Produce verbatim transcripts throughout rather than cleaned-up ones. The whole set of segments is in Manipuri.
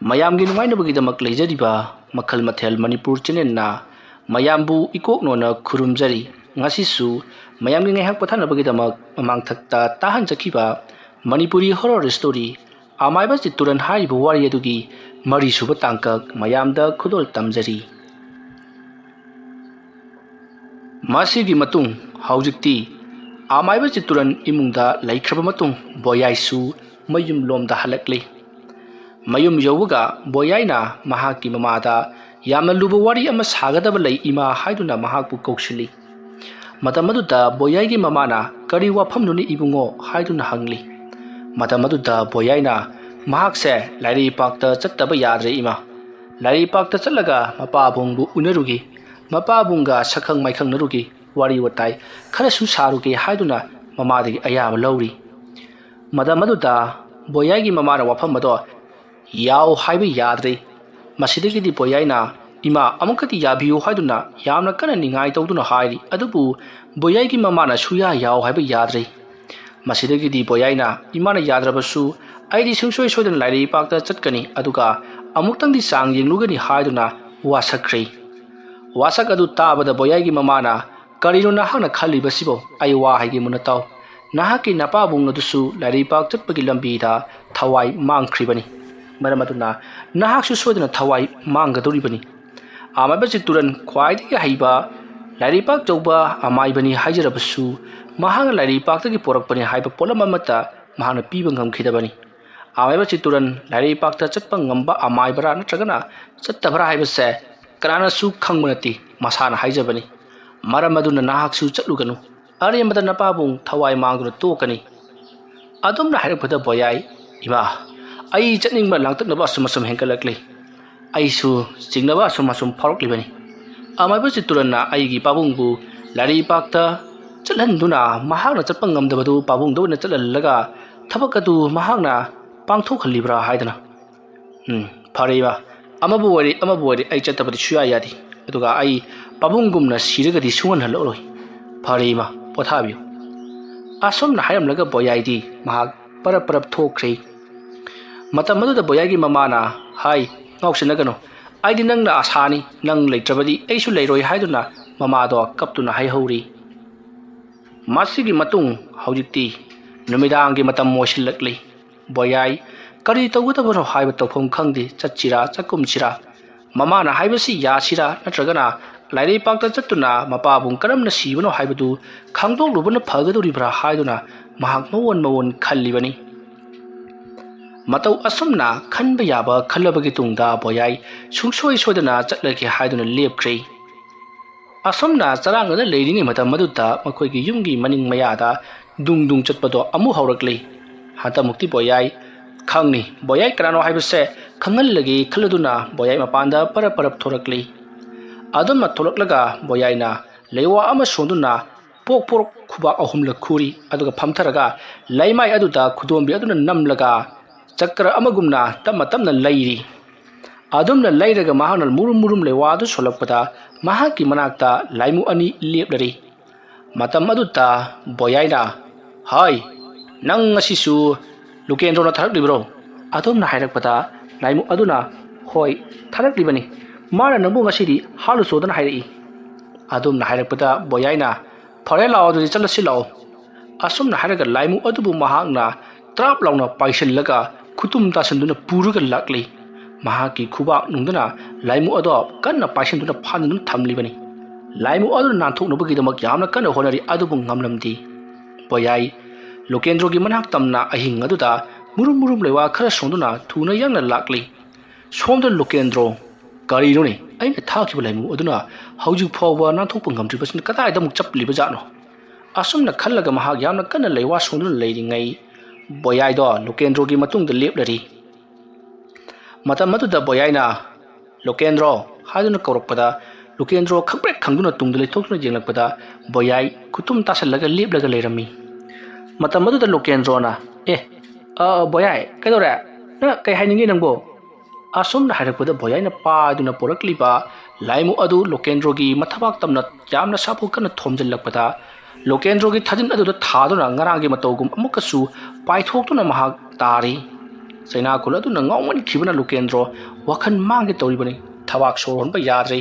ꯃꯌꯥꯝꯒꯤ ꯅꯨꯡꯉꯥꯏꯅꯕꯒꯤꯗꯃꯛ ꯂꯩꯖꯔꯤꯕ ꯃꯈꯜ ꯃꯊꯦꯜ ꯃꯅꯤꯄꯨꯔ ꯆꯦꯅꯦꯜꯅ ꯃꯌꯥꯝꯕꯨ ꯏꯀꯣꯛꯅꯣꯅ ꯈꯨꯔꯨꯝꯖꯔꯤ꯫ ꯉꯁꯤꯁꯨ ꯃꯌꯥꯝꯒꯤ ꯉꯥꯏꯍꯥꯛ ꯄꯣꯊꯥꯅꯕꯒꯤꯗꯃꯛ ꯃꯃꯥꯡꯊꯛꯇ ꯇꯥꯍꯟꯖꯈꯤꯕ ꯃꯅꯤꯄꯨꯔꯤ ꯍꯣꯔꯣꯔ ꯁ꯭ꯇꯣꯔꯤ ꯑꯃꯥꯏꯕ ꯆꯤꯠꯇꯨꯔꯟ ꯍꯥꯏꯔꯤꯕ ꯋꯥꯔꯤ ꯑꯗꯨꯒꯤ ꯃꯔꯤꯁꯨꯕ ꯇꯥꯡꯀꯛ ꯃꯌꯥꯝꯗ ꯈꯨꯗꯣꯜ ꯇꯝꯖꯔꯤ꯫ ꯃꯁꯤꯒꯤ ꯃꯇꯨꯡ ꯍꯧꯖꯤꯛꯇꯤ ꯑꯃꯥꯏꯕ ꯆꯤꯠꯇꯨꯔꯟ ꯏꯃꯨꯡꯗ ꯂꯩꯈ꯭ꯔꯕ ꯃꯇꯨꯡ ꯕꯣꯌꯥꯏꯁꯨ ꯃꯌꯨꯝꯂꯣꯝꯗ ꯍꯜꯂꯛꯂꯤ꯫ ꯃꯌꯨꯝ ꯌꯧꯕꯒ ꯕꯣꯌꯥꯏꯅ ꯃꯍꯥꯛꯀꯤ ꯃꯃꯥꯗ ꯌꯥꯝꯅ ꯂꯨꯕ ꯋꯥꯔꯤ ꯑꯃ ꯁꯥꯒꯗꯕ ꯂꯩ ꯏꯃꯥ ꯍꯥꯏꯗꯨꯅ ꯃꯍꯥꯛꯄꯨ ꯀꯧꯁꯤꯜꯂꯤ꯫ ꯃꯇꯝ ꯑꯗꯨꯗ ꯕꯣꯌꯥꯏꯒꯤ ꯃꯃꯥꯅ "ꯀꯔꯤ ꯋꯥꯐꯝꯅꯣꯅꯦ ꯏꯕꯨꯡꯉꯣ?" ꯍꯥꯏꯗꯨꯅ ꯍꯪꯂꯤ꯫ ꯃꯇꯝ ꯑꯗꯨꯗ ꯕꯣꯌꯥꯏꯅ ꯃꯍꯥꯛꯁꯦ ꯂꯥꯏꯔꯩꯄꯥꯛꯇ ꯆꯠꯇꯕ ꯌꯥꯗ꯭ꯔꯦ ꯏꯃꯥ꯫ ꯂꯥꯏꯔꯩꯄꯥꯛꯇ ꯆꯠꯂꯒ ꯃꯄꯥꯕꯨꯡꯕꯨ ꯎꯅꯔꯨꯒꯦ꯫ ꯃꯄꯥꯕꯨꯡꯒ ꯁꯛꯈꯪ ꯃꯥꯏꯈꯪꯅꯔꯨꯒꯦ꯫ ꯋꯥꯔꯤ ꯋꯥꯇꯥꯏ ꯈꯔꯁꯨ ꯁꯥꯔꯨꯒꯦ ꯍꯥꯏꯗꯨꯅ ꯃꯃꯥꯗꯒꯤ ꯑꯌꯥꯕ ꯂꯧꯔꯤ꯫ ꯃꯇꯝ ꯑꯗꯨꯗ ꯕꯣꯌꯥꯏꯒꯤ ꯃꯃꯥꯅ ꯋꯥꯐꯝ ꯑꯗꯣ ꯌꯥꯎ ꯍꯥꯏꯕ ꯌꯥꯗ꯭ꯔꯦ꯫ ꯃꯁꯤꯗꯒꯤꯗꯤ ꯕꯣꯌꯥꯏꯅ "ꯏꯃꯥ, ꯑꯃꯨꯛꯀꯗꯤ ꯌꯥꯕꯤꯌꯨ" ꯍꯥꯏꯗꯨꯅ ꯌꯥꯝꯅ ꯀꯟꯅ ꯅꯤꯡꯉꯥꯏ ꯇꯧꯗꯨꯅ ꯍꯥꯏꯔꯤ꯫ ꯑꯗꯨꯕꯨ ꯕꯣꯌꯥꯏꯒꯤ ꯃꯃꯥꯅ ꯁꯨꯌꯥ ꯌꯥꯎ ꯍꯥꯏꯕ ꯌꯥꯗ꯭ꯔꯦ꯫ ꯃꯁꯤꯗꯒꯤꯗꯤ ꯕꯣꯌꯥꯏꯅ "ꯏꯃꯥꯅ ꯌꯥꯗ꯭ꯔꯕꯁꯨ ꯑꯩꯗꯤ ꯁꯨꯡꯁꯣꯏ ꯁꯣꯏꯗꯅ ꯂꯥꯏꯔꯩꯄꯥꯛꯇ ꯆꯠꯀꯅꯤ, ꯑꯗꯨꯒ ꯑꯃꯨꯛꯇꯪꯗꯤ ꯆꯥꯡ ꯌꯦꯡꯂꯨꯒꯅꯤ" ꯍꯥꯏꯗꯨꯅ ꯋꯥꯁꯛꯈ꯭ꯔꯦ꯫ ꯋꯥꯁꯛ ꯑꯗꯨ ꯇꯥꯕꯗ ꯕꯣꯌꯥꯏꯒꯤ ꯃꯃꯥꯅ "ꯀꯔꯤꯅꯣ ꯅꯍꯥꯛꯅ ꯈꯜꯂꯤꯕꯁꯤꯕꯣ? ꯑꯩ ꯋꯥ ꯍꯥꯏꯒꯦ ꯃꯨꯟꯅ ꯇꯥꯎ꯫ ꯅꯍꯥꯛꯀꯤ ꯅꯄꯥꯕꯨꯡ ꯑꯗꯨꯁꯨ ꯂꯥꯏꯔꯩꯄꯥꯛ ꯆꯠꯄꯒꯤ ꯂꯝꯕꯤꯗ ꯊꯋꯥꯏ ꯃꯥꯡꯈ꯭ꯔꯤꯕꯅꯤ꯫ ꯃꯔꯝ ꯑꯗꯨꯅ ꯅꯍꯥꯛꯁꯨ ꯁꯣꯏꯗꯅ ꯊꯋꯥꯏ ꯃꯥꯡꯒꯗꯧꯔꯤꯕꯅꯤ꯫ ꯑꯃꯥꯏꯕ ꯆꯤꯠꯇꯨꯔꯟ ꯈ꯭ꯋꯥꯏꯗꯒꯤ ꯍꯩꯕ ꯂꯥꯏꯔꯩꯄꯥꯛ ꯌꯧꯕ ꯑꯃꯥꯏꯕꯅꯤ ꯍꯥꯏꯖꯔꯕꯁꯨ, ꯃꯍꯥꯛꯅ ꯂꯥꯏꯔꯩꯄꯥꯛꯇꯒꯤ ꯄꯣꯔꯛꯄꯅꯤ ꯍꯥꯏꯕ ꯄꯣꯠꯂꯝ ꯑꯃꯠꯇ ꯃꯍꯥꯛꯅ ꯄꯤꯕ ꯉꯝꯈꯤꯗꯕꯅꯤ꯫ ꯑꯃꯥꯏꯕ ꯆꯤꯠꯇꯨꯔꯟ ꯂꯥꯏꯔꯩꯄꯥꯛꯇ ꯆꯠꯄ ꯉꯝꯕ ꯑꯃꯥꯏꯕꯔꯥ ꯅꯠꯇ꯭ꯔꯒꯅ ꯆꯠꯇꯕ꯭ꯔꯥ ꯍꯥꯏꯕꯁꯦ ꯀꯅꯥꯅꯁꯨ ꯈꯪꯕ ꯅꯠꯇꯦ, ꯃꯁꯥꯅ ꯍꯥꯏꯖꯕꯅꯤ꯫ ꯃꯔꯝ ꯑꯗꯨꯅ ꯅꯍꯥꯛꯁꯨ ꯆꯠꯂꯨꯒꯅꯨ꯫ ꯑꯔꯦꯝꯕꯗ ꯅꯄꯥꯕꯨꯡ ꯊꯋꯥꯏ ꯃꯥꯡꯗꯨꯅ ꯇꯣꯛꯀꯅꯤ꯫ ꯑꯗꯨꯝꯅ ꯍꯥꯏꯔꯛꯄꯗ ꯕꯣꯌꯥꯏ, "ꯏꯃꯥ, ꯑꯩ ꯆꯠꯅꯤꯡꯕ ꯂꯥꯡꯇꯛꯅꯕ ꯑꯁꯨꯝ ꯑꯁꯨꯝ ꯍꯦꯟꯒꯠꯂꯛꯂꯤ꯫ ꯑꯩꯁꯨ ꯆꯤꯡꯅꯕ ꯑꯁꯨꯝ ꯑꯁꯨꯝ ꯐꯥꯎꯔꯛꯂꯤꯕꯅꯤ꯫ ꯑꯃꯥꯏꯕ ꯆꯤꯠꯇꯨꯔꯟꯅ ꯑꯩꯒꯤ ꯄꯥꯕꯨꯡꯕꯨ ꯂꯥꯏꯔꯩꯄꯥꯛꯇ ꯆꯠꯍꯟꯗꯨꯅ ꯃꯍꯥꯛꯅ ꯆꯠꯄ ꯉꯝꯗꯕꯗꯨ ꯄꯥꯕꯨꯡꯗ ꯑꯣꯏꯅ ꯆꯠꯍꯜꯂꯒ ꯊꯕꯛ ꯑꯗꯨ ꯃꯍꯥꯛꯅ ꯄꯥꯡꯊꯣꯛꯍꯜꯂꯤꯕ꯭ꯔꯥ ꯍꯥꯏꯗꯅ"꯫ "ꯎꯝ, ꯐꯔꯦ ꯏꯃꯥ, ꯑꯃꯕꯨ ꯑꯣꯏꯔꯦ ꯑꯃꯕꯨ ꯑꯣꯏꯔꯦ ꯑꯩ ꯆꯠꯇꯕꯗꯤ ꯁꯨꯌꯥ ꯌꯥꯗꯦ꯫ ꯑꯗꯨꯒ ꯑꯩ ꯄꯥꯕꯨꯡꯒꯨꯝꯅ ꯁꯤꯔꯒꯗꯤ ꯁꯨꯡꯍꯟꯍꯜꯂꯛꯂꯣꯏ꯫ ꯐꯔꯦ ꯏꯃꯥ, ꯄꯣꯊꯥꯕꯤꯌꯨ"꯫ ꯑꯁꯨꯝꯅ ꯍꯥꯏꯔꯝꯂꯒ ꯕꯣꯌꯥꯏꯗꯤ ꯃꯍꯥꯛ ꯄꯔꯞ ꯄꯔꯞ ꯊꯣꯛꯈ꯭ꯔꯦ꯫ ꯃꯇꯝ ꯑꯗꯨꯗ ꯕꯣꯌꯥꯏꯒꯤ ꯃꯃꯥꯅ "ꯍꯥꯏ, ꯉꯥꯎꯁꯤꯟꯅꯒꯅꯨ꯫ ꯑꯩꯗꯤ ꯅꯪꯅ ꯑꯁꯥꯅꯤ, ꯅꯪ ꯂꯩꯇ꯭ꯔꯕꯗꯤ ꯑꯩꯁꯨ ꯂꯩꯔꯣꯏ" ꯍꯥꯏꯗꯨꯅ ꯃꯃꯥꯗꯣ ꯀꯞꯇꯨꯅ ꯍꯥꯏꯍꯧꯔꯤ꯫ ꯃꯁꯤꯒꯤ ꯃꯇꯨꯡ ꯍꯧꯖꯤꯛꯇꯤ ꯅꯨꯃꯤꯗꯥꯡꯒꯤ ꯃꯇꯝ ꯑꯣꯏꯁꯤꯜꯂꯛꯂꯤ꯫ ꯕꯣꯌꯥꯏ ꯀꯔꯤ ꯇꯧꯒꯗꯕꯅꯣ ꯍꯥꯏꯕ ꯇꯧꯐꯝ ꯈꯪꯗꯦ꯫ ꯆꯠꯁꯤꯔꯥ ꯆꯠꯀꯨꯝꯁꯤꯔꯥ, ꯃꯃꯥꯅ ꯍꯥꯏꯕꯁꯤ ꯌꯥꯁꯤꯔꯥ ꯅꯠꯇ꯭ꯔꯒꯅ ꯂꯥꯏꯔꯩꯄꯥꯛꯇ ꯆꯠꯇꯨꯅ ꯃꯄꯥꯕꯨ ꯀꯔꯝꯅ ꯁꯤꯕꯅꯣ ꯍꯥꯏꯕꯗꯨ ꯈꯪꯗꯣꯛꯂꯨꯕꯅ ꯐꯒꯗꯧꯔꯤꯕ꯭ꯔꯥ ꯍꯥꯏꯗꯨꯅ ꯃꯍꯥꯛ ꯃꯋꯣꯟ ꯃꯋꯣꯟ ꯈꯜꯂꯤꯕꯅꯤ꯫ ꯃꯇꯧ ꯑꯁꯨꯝꯅ ꯈꯟꯕ ꯌꯥꯕ ꯈꯜꯂꯕꯒꯤ ꯇꯨꯡꯗ ꯕꯣꯌꯥꯏ ꯁꯨꯡꯁꯣꯏ ꯁꯣꯏꯗꯅ ꯆꯠꯂꯒꯦ ꯍꯥꯏꯗꯨꯅ ꯂꯦꯞꯈ꯭ꯔꯦ꯫ ꯑꯁꯨꯝꯅ ꯆꯔꯥꯡꯅꯅ ꯂꯩꯔꯤꯉꯩ ꯃꯇꯝ ꯑꯗꯨꯗ ꯃꯈꯣꯏꯒꯤ ꯌꯨꯝꯒꯤ ꯃꯅꯤꯡ ꯃꯌꯥꯗ ꯗꯨꯡ ꯗꯨꯡ ꯆꯠꯄꯗꯣ ꯑꯃꯨꯛ ꯍꯧꯔꯛꯂꯤ꯫ ꯍꯟꯗꯛꯃꯨꯛꯇꯤ ꯕꯣꯌꯥꯏ ꯈꯪꯅꯤ, ꯕꯣꯌꯥꯏ ꯀꯅꯥꯅꯣ ꯍꯥꯏꯕꯁꯦ ꯈꯪꯍꯜꯂꯒꯦ ꯈꯜꯂꯗꯨꯅ ꯕꯣꯌꯥꯏ ꯃꯄꯥꯟꯗ ꯄꯔꯞ ꯄꯔꯞ ꯊꯣꯔꯛꯂꯤ꯫ ꯑꯗꯨꯝꯅ ꯊꯣꯛꯂꯛꯂꯒ ꯕꯣꯌꯥꯏꯅ ꯂꯩꯋꯥ ꯑꯃ ꯁꯣꯟꯗꯨꯅ ꯄꯣꯛ ꯄꯣꯛ ꯈꯨꯕꯥꯛ ꯑꯍꯨꯝꯂꯛ ꯈꯨꯔꯤ, ꯑꯗꯨꯒ ꯐꯝꯊꯔꯒ ꯂꯩꯃꯥꯏ ꯑꯗꯨꯗ ꯈꯨꯗꯣꯝꯕꯤ ꯑꯗꯨꯅ ꯅꯝꯂꯒ ꯆꯀ꯭ꯔ ꯑꯃꯒꯨꯝꯅ ꯇꯞꯅ ꯇꯞꯅ ꯂꯩꯔꯤ꯫ ꯑꯗꯨꯝꯅ ꯂꯩꯔꯒ ꯃꯍꯥꯛꯅ ꯃꯨꯔꯨꯝ ꯃꯨꯔꯨꯝ ꯂꯩꯋꯥꯗꯨ ꯁꯣꯜꯂꯛꯄꯗ ꯃꯍꯥꯛꯀꯤ ꯃꯅꯥꯛꯇ ꯂꯥꯏꯃꯨ ꯑꯅꯤ ꯂꯦꯞꯂꯔꯤ꯫ ꯃꯇꯝ ꯑꯗꯨꯗ ꯕꯣꯌꯥꯏꯅ, "ꯍꯥꯏ, ꯅꯪ ꯉꯁꯤꯁꯨ ꯂꯨꯀꯦꯟꯗ꯭ꯔꯣꯅ ꯊꯥꯔꯛꯂꯤꯕ꯭ꯔꯣ?" ꯑꯗꯨꯝꯅ ꯍꯥꯏꯔꯛꯄꯗ ꯂꯥꯏꯃꯨ ꯑꯗꯨꯅ, "ꯍꯣꯏ, ꯊꯥꯔꯛꯂꯤꯕꯅꯤ꯫ ꯃꯥꯅ ꯅꯪꯕꯨ ꯉꯁꯤꯗꯤ ꯍꯥꯠꯂꯨꯆꯣꯗꯅ ꯍꯥꯏꯔꯛꯏ"꯫ ꯑꯗꯨꯝꯅ ꯍꯥꯏꯔꯛꯄꯗ ꯕꯣꯌꯥꯏꯅ, "ꯐꯔꯦ, ꯂꯥꯛꯑꯣ, ꯑꯗꯨꯗꯤ ꯆꯠꯂꯁꯤ ꯂꯥꯛꯑꯣ"꯫ ꯑꯁꯨꯝꯅ ꯍꯥꯏꯔꯒ ꯂꯥꯏꯃꯨ ꯑꯗꯨꯕꯨ ꯃꯍꯥꯛꯅ ꯇ꯭ꯔꯥꯞ ꯂꯥꯎꯅ ꯄꯥꯏꯁꯤꯜꯂꯒ ꯈꯨꯇꯨꯝ ꯇꯥꯁꯤꯟꯗꯨꯅ ꯄꯨꯔꯒ ꯂꯥꯛꯂꯤ꯫ ꯃꯍꯥꯛꯀꯤ ꯈꯨꯕꯥꯛ ꯅꯨꯡꯗꯨꯅ ꯂꯥꯏꯃꯨ ꯑꯗꯣ ꯀꯟꯅ ꯄꯥꯏꯁꯤꯟꯗꯨꯅ ꯐꯥꯟꯗꯨꯅ ꯊꯝꯂꯤꯕꯅꯤ꯫ ꯂꯥꯏꯃꯨ ꯑꯗꯨꯅ ꯅꯥꯟꯊꯣꯛꯅꯕꯒꯤꯗꯃꯛ ꯌꯥꯝꯅ ꯀꯟꯅ ꯍꯣꯠꯅꯔꯤ, ꯑꯗꯨꯕꯨ ꯉꯝꯂꯝꯗꯦ꯫ ꯕꯣꯌꯥꯏ ꯂꯣꯀꯦꯟꯗ꯭ꯔꯣꯒꯤ ꯃꯅꯥꯛ ꯇꯝꯅ ꯑꯍꯤꯡ ꯑꯗꯨꯗ ꯃꯨꯔꯨꯝ ꯃꯨꯔꯨꯝ ꯂꯩꯋꯥ ꯈꯔ ꯁꯣꯟꯗꯨꯅ ꯊꯨꯅ ꯌꯥꯡꯅ ꯂꯥꯛꯂꯤ꯫ ꯁꯣꯝꯗ ꯂꯣꯀꯦꯟꯗ꯭ꯔꯣ, ꯀꯔꯤꯅꯣꯅꯦ, ꯑꯩꯅ ꯊꯥꯈꯤꯕ ꯂꯥꯏꯃꯨ ꯑꯗꯨꯅ ꯍꯧꯖꯤꯛ ꯐꯥꯎꯕ ꯅꯥꯟꯊꯣꯛꯄ ꯉꯝꯗ꯭ꯔꯤꯕꯁꯤꯅ ꯀꯗꯥꯏꯗ ꯑꯃꯨꯛ ꯆꯠꯂꯤꯕꯖꯥꯠꯅꯣ? ꯑꯁꯨꯝꯅ ꯈꯜꯂꯒ ꯃꯍꯥꯛ ꯌꯥꯝꯅ ꯀꯟꯅ ꯂꯩꯋꯥ ꯁꯣꯟꯗꯨꯅ ꯂꯩꯔꯤꯉꯩ, ꯕꯣꯌꯥꯏꯗꯣ ꯂꯣꯀꯦꯟꯗ꯭ꯔꯣꯒꯤ ꯃꯇꯨꯡꯗ ꯂꯦꯞꯂꯔꯤ꯫ ꯃꯇꯝ ꯑꯗꯨꯗ ꯕꯣꯌꯥꯏꯅ, "ꯂꯣꯀꯦꯟꯗ꯭ꯔꯣ" ꯍꯥꯏꯗꯨꯅ ꯀꯧꯔꯛꯄꯗ, ꯂꯣꯀꯦꯟꯗ꯭ꯔꯣ ꯈꯪꯄ꯭ꯔꯦꯛ ꯈꯪꯗꯨꯅ ꯇꯨꯡꯗ ꯂꯩꯊꯣꯛꯇꯨꯅ ꯌꯦꯡꯂꯛꯄꯗ, ꯕꯣꯌꯥꯏ ꯈꯨꯇꯨꯝ ꯇꯥꯁꯜꯂꯒ ꯂꯦꯞꯂꯒ ꯂꯩꯔꯝꯃꯤ꯫ ꯃꯇꯝ ꯑꯗꯨꯗ ꯂꯣꯀꯦꯟꯗ꯭ꯔꯣꯅ, "ꯑꯦ, ꯑ, ꯕꯣꯌꯥꯏ, ꯀꯩꯗꯧꯔꯦ? ꯅꯪ ꯀꯩ ꯍꯥꯏꯅꯤꯡꯉꯤ ꯅꯪꯕꯨ?" ꯑꯁꯨꯝꯅ ꯍꯥꯏꯔꯛꯄꯗ ꯕꯣꯌꯥꯏꯅ ꯄꯥꯏꯗꯨꯅ ꯄꯣꯔꯛꯂꯤꯕ ꯂꯥꯏꯃꯨ ꯑꯗꯨ ꯂꯣꯀꯦꯟꯗ꯭ꯔꯣꯒꯤ ꯃꯊꯕꯥꯛ ꯇꯝꯅ ꯌꯥꯝꯅ ꯁꯥꯐꯨ ꯀꯟꯅ ꯊꯣꯝꯖꯤꯜꯂꯛꯄꯗ, ꯂꯣꯀꯦꯟꯗ꯭ꯔꯣꯒꯤ ꯊꯥꯖꯤꯟ ꯑꯗꯨꯗ ꯊꯥꯗꯨꯅ ꯉꯔꯥꯡꯒꯤ ꯃꯇꯧꯒꯨꯝ ꯑꯃꯨꯛꯀꯁꯨ ꯄꯥꯏꯊꯣꯛꯇꯨꯅ ꯃꯍꯥꯛ ꯇꯥꯔꯤ꯫ ꯆꯩꯅꯥꯈꯣꯜ ꯑꯗꯨꯅ ꯉꯥꯎꯃꯟꯈꯤꯕꯅ ꯂꯣꯀꯦꯟꯗ꯭ꯔꯣ ꯋꯥꯈꯜ ꯃꯥꯡꯒꯦ ꯇꯧꯔꯤꯕꯅꯤ꯫ ꯊꯕꯥꯛ ꯁꯣꯔ ꯍꯣꯟꯕ ꯌꯥꯗ꯭ꯔꯦ꯫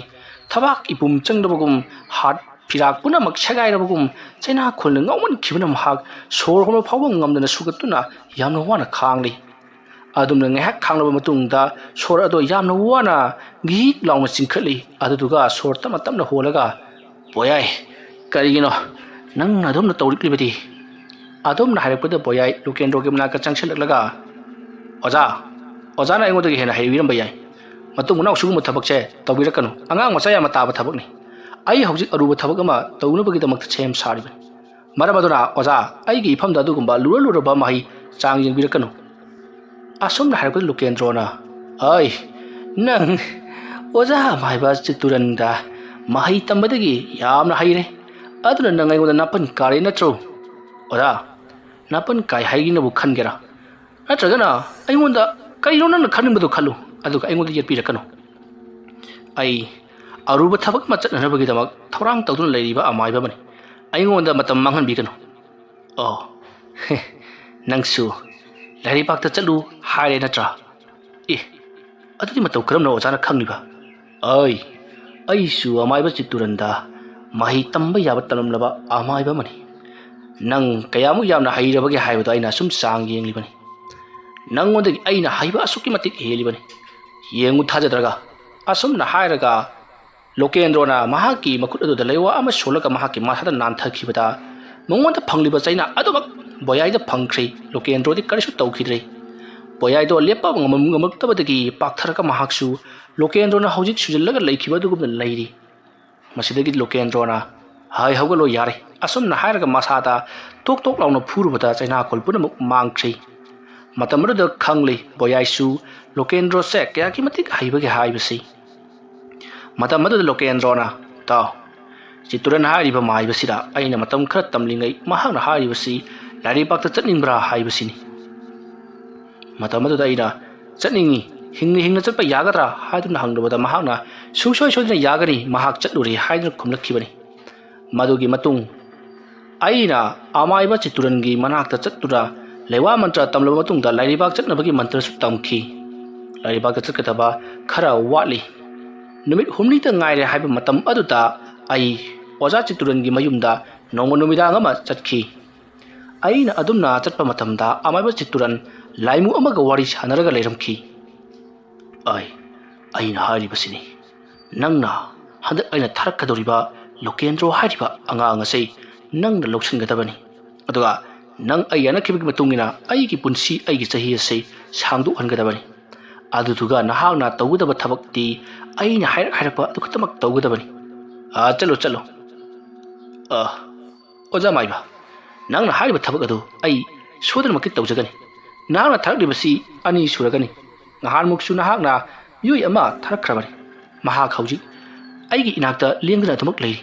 ꯊꯕꯥꯛ ꯏꯄꯨꯝ ꯆꯪꯗꯕꯒꯨꯝ, ꯍꯥꯔꯠ ꯐꯤꯔꯥꯛ ꯄꯨꯝꯅꯃꯛ ꯁꯦꯒꯥꯏꯔꯕꯒꯨꯝ, ꯆꯩꯅꯥꯈꯣꯜꯅ ꯉꯥꯎꯃꯟꯈꯤꯕꯅ ꯃꯍꯥꯛ ꯁꯣꯔ ꯍꯣꯟꯕ ꯐꯥꯎꯕ ꯉꯝꯗꯅ ꯁꯨꯒꯠꯇꯨꯅ ꯌꯥꯝꯅ ꯋꯥꯅ ꯈꯥꯡꯂꯤ꯫ ꯑꯗꯨꯝꯅ ꯉꯥꯏꯍꯥꯛ ꯈꯥꯡꯂꯕ ꯃꯇꯨꯡꯗ ꯁꯣꯔ ꯑꯗꯣ ꯌꯥꯝꯅ ꯋꯥꯅ ꯒꯤꯛ ꯂꯥꯎꯅ ꯆꯤꯡꯈꯠꯂꯤ꯫ ꯑꯗꯨꯗꯨꯒ ꯁꯣꯔ ꯇꯞꯅ ꯇꯞꯅ ꯍꯣꯜꯂꯒ, "ꯕꯣꯌꯥꯏ, ꯀꯔꯤꯒꯤꯅꯣ ꯅꯪꯅ ꯑꯗꯨꯝꯅ ꯇꯧꯔꯛꯂꯤꯕꯗꯤ?" ꯑꯗꯨꯝꯅ ꯍꯥꯏꯔꯛꯄꯗ ꯕꯣꯌꯥꯏ ꯂꯣꯀꯦꯟꯗ꯭ꯔꯣꯒꯤ ꯃꯅꯥꯛꯇ ꯆꯪꯁꯤꯜꯂꯛꯂꯒ, "ꯑꯣꯖꯥ, ꯑꯣꯖꯥꯅ ꯑꯩꯉꯣꯟꯗꯒꯤ ꯍꯦꯟꯅ ꯍꯩꯕꯤꯔꯝꯕ ꯌꯥꯏ꯫ ꯃꯇꯨꯡ ꯃꯅꯥꯎ ꯁꯤꯒꯨꯝꯕ ꯊꯕꯛꯁꯦ ꯇꯧꯕꯤꯔꯛꯀꯅꯨ꯫ ꯑꯉꯥꯡ ꯃꯆꯥ ꯌꯥꯝꯅ ꯇꯥꯕ ꯊꯕꯛꯅꯤ꯫ ꯑꯩ ꯍꯧꯖꯤꯛ ꯑꯔꯨꯕ ꯊꯕꯛ ꯑꯃ ꯇꯧꯅꯕꯒꯤꯗꯃꯛꯇ ꯁꯦꯝ ꯁꯥꯔꯤꯕꯅꯤ꯫ ꯃꯔꯝ ꯑꯗꯨꯅ ꯑꯣꯖꯥ, ꯑꯩꯒꯤ ꯏꯐꯝꯗ ꯑꯗꯨꯒꯨꯝꯕ ꯂꯨꯔ ꯂꯨꯔꯕ ꯃꯍꯩ ꯆꯥꯡ ꯌꯦꯡꯕꯤꯔꯛꯀꯅꯨ"꯫ ꯑꯁꯨꯝꯅ ꯍꯥꯏꯔꯛꯄꯗ ꯂꯣꯀꯦꯟꯗ꯭ꯔꯣꯅ, "ꯑꯩ, ꯅꯪ ꯑꯣꯖꯥ ꯑꯃꯥꯏꯕ ꯆꯤꯠꯇꯨꯔꯟꯗ ꯃꯍꯩ ꯇꯝꯕꯗꯒꯤ ꯌꯥꯝꯅ ꯍꯩꯔꯦ꯫ ꯑꯗꯨꯅ ꯅꯪ ꯑꯩꯉꯣꯟꯗ ꯅꯥꯄꯟ ꯀꯥꯔꯦ ꯅꯠꯇ꯭ꯔꯣ? ꯑꯣꯖꯥ, ꯅꯥꯄꯟ ꯀꯥꯏ ꯍꯥꯏꯒꯤꯅꯕꯨ ꯈꯟꯒꯦꯔꯥ? ꯅꯠꯇ꯭ꯔꯒꯅ ꯑꯩꯉꯣꯟꯗ ꯀꯔꯤꯅꯣ ꯅꯪꯅ ꯈꯟꯅꯤꯡꯕꯗꯣ ꯈꯜꯂꯨ, ꯑꯗꯨꯒ ꯑꯩꯉꯣꯟꯗ ꯌꯦꯠꯄꯤꯔꯛꯀꯅꯨ꯫ ꯑꯩ ꯑꯔꯨꯕ ꯊꯕꯛ ꯑꯃ ꯆꯠꯅꯅꯕꯒꯤꯗꯃꯛ ꯊꯧꯔꯥꯡ ꯇꯧꯗꯨꯅ ꯂꯩꯔꯤꯕ ꯑꯃꯥꯏꯕ ꯑꯃꯅꯤ꯫ ꯑꯩꯉꯣꯟꯗ ꯃꯇꯝ ꯃꯥꯡꯍꯟꯕꯤꯒꯅꯨ"꯫ "ꯑꯣ, ꯍꯦ, ꯅꯪꯁꯨ ꯂꯥꯏꯔꯩꯄꯥꯛꯇ ꯆꯠꯂꯨ ꯍꯥꯏꯔꯦ ꯅꯠꯇ꯭ꯔꯥ? ꯑꯦ, ꯑꯗꯨꯗꯤ ꯃꯇꯧ ꯀꯔꯝꯅ ꯑꯣꯖꯥꯅ ꯈꯪꯂꯤꯕ?" "ꯑꯩ, ꯑꯩꯁꯨ ꯑꯃꯥꯏꯕ ꯆꯤꯠꯇꯨꯔꯟꯗ ꯃꯍꯩ ꯇꯝꯕ ꯌꯥꯕ ꯇꯝꯂꯝꯂꯕ ꯑꯃꯥꯏꯕ ꯑꯃꯅꯤ꯫ ꯅꯪ ꯀꯌꯥꯃꯨꯛ ꯌꯥꯝꯅ ꯍꯩꯔꯕꯒꯦ ꯍꯥꯏꯕꯗꯣ ꯑꯩꯅ ꯑꯁꯨꯝ ꯆꯥꯡ ꯌꯦꯡꯂꯤꯕꯅꯤ꯫ ꯅꯪꯉꯣꯟꯗꯒꯤ ꯑꯩꯅ ꯍꯩꯕ ꯑꯁꯨꯛꯀꯤ ꯃꯇꯤꯛ ꯍꯦꯜꯂꯤꯕꯅꯤ꯫ ꯌꯦꯡꯉꯨ ꯊꯥꯖꯗ꯭ꯔꯒ"꯫ ꯑꯁꯨꯝꯅ ꯍꯥꯏꯔꯒ ꯂꯣꯀꯦꯟꯗ꯭ꯔꯣꯅ ꯃꯍꯥꯛꯀꯤ ꯃꯈꯨꯠ ꯑꯗꯨꯗ ꯂꯩꯋꯥ ꯑꯃ ꯁꯣꯜꯂꯒ ꯃꯍꯥꯛꯀꯤ ꯃꯁꯥꯗ ꯅꯥꯟꯊꯈꯤꯕꯗ, ꯃꯉꯣꯟꯗ ꯐꯪꯂꯤꯕ ꯆꯩꯅꯥ ꯑꯗꯨꯃꯛ ꯕꯣꯌꯥꯏꯗ ꯐꯪꯈ꯭ꯔꯦ꯫ ꯂꯣꯀꯦꯟꯗ꯭ꯔꯣꯗꯤ ꯀꯔꯤꯁꯨ ꯇꯧꯈꯤꯗ꯭ꯔꯦ꯫ ꯕꯣꯌꯥꯏꯗꯣ ꯂꯦꯞꯄ ꯉꯝ-, ꯉꯝꯂꯛꯇꯕꯗꯒꯤ ꯄꯥꯛꯊꯔꯒ ꯃꯍꯥꯛꯁꯨ ꯂꯣꯀꯦꯟꯗ꯭ꯔꯣꯅ ꯍꯧꯖꯤꯛ ꯁꯨꯖꯜꯂꯒ ꯂꯩꯈꯤꯕ ꯑꯗꯨꯒꯨꯝꯅ ꯂꯩꯔꯤ꯫ ꯃꯁꯤꯗꯒꯤ ꯂꯣꯀꯦꯟꯗ꯭ꯔꯣꯅ, "ꯍꯥꯏ, ꯍꯧꯒꯠꯂꯣ ꯌꯥꯔꯦ", ꯑꯁꯨꯝꯅ ꯍꯥꯏꯔꯒ ꯃꯁꯥꯗ ꯇꯣꯛ ꯇꯣꯛ ꯂꯥꯎꯅ ꯐꯨꯔꯨꯕꯗ ꯆꯩꯅꯥꯈꯣꯜ ꯄꯨꯝꯅꯃꯛ ꯃꯥꯡꯈ꯭ꯔꯦ꯫ ꯃꯇꯝ ꯑꯗꯨꯗ ꯈꯪꯂꯦ ꯕꯣꯌꯥꯏꯁꯨ ꯂꯣꯀꯦꯟꯗ꯭ꯔꯣꯁꯦ ꯀꯌꯥꯒꯤ ꯃꯇꯤꯛ ꯍꯩꯕꯒꯦ ꯍꯥꯏꯕꯁꯤ꯫ ꯃꯇꯝ ꯑꯗꯨꯗ ꯂꯣꯀꯦꯟꯗ꯭ꯔꯣꯅ, "ꯇꯥꯎ, ꯆꯤꯠꯇꯨꯔꯟ ꯍꯥꯏꯔꯤꯕ ꯃꯥꯏꯕꯁꯤꯗ ꯑꯩꯅ ꯃꯇꯝ ꯈꯔ ꯇꯝꯂꯤꯉꯩ ꯃꯍꯥꯛꯅ ꯍꯥꯏꯔꯤꯕꯁꯤ ꯂꯥꯏꯔꯩꯄꯥꯛꯇ ꯆꯠꯅꯤꯡꯕ꯭ꯔꯥ ꯍꯥꯏꯕꯁꯤꯅꯤ꯫ ꯃꯇꯝ ꯑꯗꯨꯗ ꯑꯩꯅ, 'ꯆꯠꯅꯤꯡꯏ, ꯍꯤꯡꯅ ꯍꯤꯡꯅ ꯆꯠꯄ ꯌꯥꯒꯗ꯭ꯔꯥ?' ꯍꯥꯏꯗꯨꯅ ꯍꯪꯂꯨꯕꯗ ꯃꯍꯥꯛꯅ ꯁꯨꯡꯁꯣꯏ ꯁꯣꯏꯗꯅ ꯌꯥꯒꯅꯤ, ꯃꯍꯥꯛ ꯆꯠꯂꯨꯔꯦ ꯍꯥꯏꯗꯨꯅ ꯈꯨꯝꯂꯛꯈꯤꯕꯅꯤ꯫ ꯃꯗꯨꯒꯤ ꯃꯇꯨꯡ ꯑꯩꯅ ꯑꯃꯥꯏꯕ ꯆꯤꯠꯇꯨꯔꯟꯒꯤ ꯃꯅꯥꯛꯇ ꯆꯠꯇꯨꯅ ꯂꯩꯋꯥ ꯃꯟꯇ꯭ꯔ ꯇꯝꯂꯕ ꯃꯇꯨꯡꯗ ꯂꯥꯏꯔꯩꯕꯥꯛ ꯆꯠꯅꯕꯒꯤ ꯃꯟꯇ꯭ꯔꯁꯨ ꯇꯝꯈꯤ꯫ ꯂꯥꯏꯔꯩꯕꯥꯛꯇ ꯆꯠꯀꯗꯕ ꯈꯔ ꯋꯥꯠꯂꯤ꯫ ꯅꯨꯃꯤꯠ ꯍꯨꯝꯅꯤꯇ ꯉꯥꯏꯔꯦ ꯍꯥꯏꯕ ꯃꯇꯝ ꯑꯗꯨꯗ ꯑꯩ ꯑꯣꯖꯥ ꯆꯤꯠꯇꯨꯔꯟꯒꯤ ꯃꯌꯨꯝꯗ ꯅꯣꯡꯃ ꯅꯨꯃꯤꯗꯥꯡ ꯑꯃ ꯆꯠꯈꯤ꯫ ꯑꯩꯅ ꯑꯗꯨꯝꯅ ꯆꯠꯄ ꯃꯇꯝꯗ ꯑꯃꯥꯏꯕ ꯆꯤꯠꯇꯨꯔꯟ ꯂꯥꯏꯃꯨ ꯑꯃꯒ ꯋꯥꯔꯤ ꯁꯥꯟꯅꯔꯒ ꯂꯩꯔꯝꯈꯤ꯫ "ꯑꯩ, ꯑꯩꯅ ꯍꯥꯏꯔꯤꯕꯁꯤꯅꯤ꯫ ꯅꯪꯅ ꯍꯟꯗꯛ ꯑꯩꯅ ꯊꯥꯔꯛꯀꯗꯧꯔꯤꯕ ꯂꯣꯀꯦꯟꯗ꯭ꯔꯣ ꯍꯥꯏꯔꯤꯕ ꯑꯉꯥꯡ ꯑꯁꯤ ꯅꯪꯅ ꯂꯧꯁꯤꯟꯒꯗꯕꯅꯤ꯫ ꯑꯗꯨꯒ ꯅꯪ ꯑꯩ ꯌꯥꯅꯈꯤꯕꯒꯤ ꯃꯇꯨꯡ ꯏꯟꯅ ꯑꯩꯒꯤ ꯄꯨꯟꯁꯤ, ꯑꯩꯒꯤ ꯆꯍꯤ ꯑꯁꯤ ꯁꯥꯡꯗꯣꯛꯍꯟꯒꯗꯕꯅꯤ꯫ ꯑꯗꯨꯗꯨꯒ ꯅꯍꯥꯛꯅ ꯇꯧꯒꯗꯕ ꯊꯕꯛꯇꯤ ꯑꯩꯅ ꯍꯥꯏꯔꯛ ꯍꯥꯏꯔꯛꯄ ꯑꯗꯨ ꯈꯛꯇꯃꯛ ꯇꯧꯒꯗꯕꯅꯤ꯫ ꯑꯥ, ꯆꯠꯂꯣ, ꯆꯠꯂꯣ꯫ ꯑꯥ, ꯑꯣꯖꯥ ꯃꯥꯏꯕ, ꯅꯪꯅ ꯍꯥꯏꯔꯤꯕ ꯊꯕꯛ ꯑꯗꯨ ꯑꯩ ꯁꯣꯏꯗꯅꯃꯛꯀꯤ ꯇꯧꯖꯒꯅꯤ꯫ ꯅꯍꯥꯛꯅ ꯊꯥꯔꯛꯂꯤꯕꯁꯤ ꯑꯅꯤ ꯁꯨꯔꯒꯅꯤ꯫ ꯅꯍꯥꯟꯃꯨꯛꯁꯨ ꯅꯍꯥꯛꯅ ꯃꯤꯑꯣꯏ ꯑꯃ ꯊꯥꯔꯛꯈ꯭ꯔꯕꯅꯤ꯫ ꯃꯍꯥꯛ ꯍꯧꯖꯤꯛ ꯑꯩꯒꯤ ꯏꯅꯥꯛꯇ ꯂꯦꯡꯗꯅ ꯑꯗꯨꯃꯛ ꯂꯩꯔꯤ꯫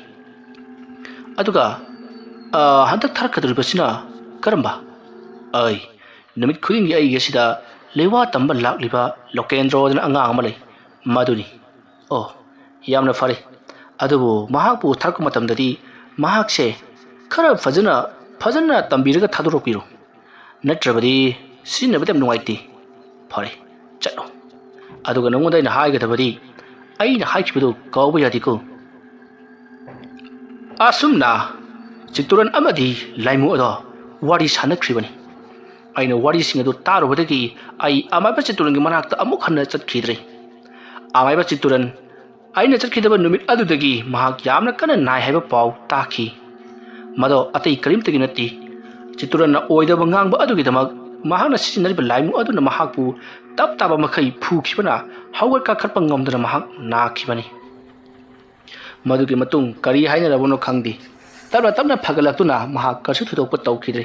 ꯑꯗꯨꯒ, ꯑ, ꯍꯟꯗꯛ ꯊꯥꯔꯛꯀꯗꯧꯔꯤꯕꯁꯤꯅ ꯀꯔꯝꯕ? ꯑꯩ, ꯅꯨꯃꯤꯠ ꯈꯨꯗꯤꯡꯒꯤ ꯑꯩꯒꯤ ꯑꯁꯤꯗ ꯂꯩꯋꯥ ꯇꯝꯕ ꯂꯥꯛꯂꯤꯕ ꯂꯣꯀꯦꯟꯗ꯭ꯔꯣꯗꯅ ꯑꯉꯥꯡ ꯑꯃ ꯂꯩ, ꯃꯗꯨꯅꯤ꯫ ꯑꯣ, ꯌꯥꯝꯅ ꯐꯔꯦ꯫ ꯑꯗꯨꯕꯨ ꯃꯍꯥꯛꯄꯨ ꯊꯥꯔꯛꯄ ꯃꯇꯝꯗꯗꯤ ꯃꯍꯥꯛꯁꯦ ꯈꯔ ꯐꯖꯅ, ꯐꯖꯅ ꯇꯝꯕꯤꯔꯒ ꯊꯥꯗꯣꯔꯛꯄꯤꯔꯣ꯫ ꯅꯠꯇ꯭ꯔꯕꯗꯤ ꯁꯤꯖꯤꯟꯅꯕꯗ ꯌꯥꯝ ꯅꯨꯡꯉꯥꯏꯇꯦ꯫ ꯐꯔꯦ, ꯆꯠꯂꯣ꯫ ꯑꯗꯨꯒ ꯅꯉꯣꯟꯗ ꯑꯩꯅ ꯍꯥꯏꯒꯗꯕꯗꯤ, ꯑꯩꯅ ꯍꯥꯏꯈꯤꯕꯗꯨ ꯀꯥꯎꯕ ꯌꯥꯗꯦꯀꯣ꯫" ꯑꯁꯨꯝꯅ ꯆꯤꯠꯇꯨꯔꯟ ꯑꯃꯗꯤ ꯂꯥꯏꯃꯨ ꯑꯗꯣ ꯋꯥꯔꯤ ꯁꯥꯟꯅꯈ꯭ꯔꯤꯕꯅꯤ꯫ ꯑꯩꯅ ꯋꯥꯔꯤꯁꯤꯡ ꯑꯗꯨ ꯇꯥꯔꯨꯕꯗꯒꯤ ꯑꯩ ꯑꯃꯥꯏꯕ ꯆꯤꯠꯇꯨꯔꯟꯒꯤ ꯃꯅꯥꯛꯇ ꯑꯃꯨꯛ ꯍꯟꯅ ꯆꯠꯈꯤꯗ꯭ꯔꯦ꯫ ꯑꯃꯥꯏꯕ ꯆꯤꯠꯇꯨꯔꯟ ꯑꯩꯅ ꯆꯠꯈꯤꯗꯕ ꯅꯨꯃꯤꯠ ꯑꯗꯨꯗꯒꯤ ꯃꯍꯥꯛ ꯌꯥꯝꯅ ꯀꯟꯅ ꯅꯥꯏ ꯍꯥꯏꯕ ꯄꯥꯎ ꯇꯥꯈꯤ꯫ ꯃꯗꯣ ꯑꯇꯩ ꯀꯔꯤꯝꯇꯒꯤ ꯅꯠꯇꯦ꯫ ꯆꯤꯠꯇꯨꯔꯟꯅ ꯑꯣꯏꯗꯕ ꯉꯥꯡꯕ ꯑꯗꯨꯒꯤꯗꯃꯛ ꯃꯍꯥꯛꯅ ꯁꯤꯖꯤꯟꯅꯔꯤꯕ ꯂꯥꯏꯃꯨ ꯑꯗꯨꯅ ꯃꯍꯥꯛꯄꯨ ꯇꯞ ꯇꯥꯕ ꯃꯈꯩ ꯐꯨꯈꯤꯕꯅ ꯍꯧꯒꯠ ꯀꯥꯈꯠꯄ ꯉꯝꯗꯅ ꯃꯍꯥꯛ ꯅꯥꯈꯤꯕꯅꯤ꯫ ꯃꯗꯨꯒꯤ ꯃꯇꯨꯡ ꯀꯔꯤ ꯍꯥꯏꯅꯔꯕꯅꯣ ꯈꯪꯗꯦ꯫ ꯇꯞꯅ ꯇꯞꯅ ꯐꯒꯠꯂꯛꯇꯨꯅ ꯃꯍꯥꯛ ꯀꯔꯤꯁꯨ ꯊꯣꯏꯗꯣꯛꯄ ꯇꯧꯈꯤꯗ꯭ꯔꯦ꯫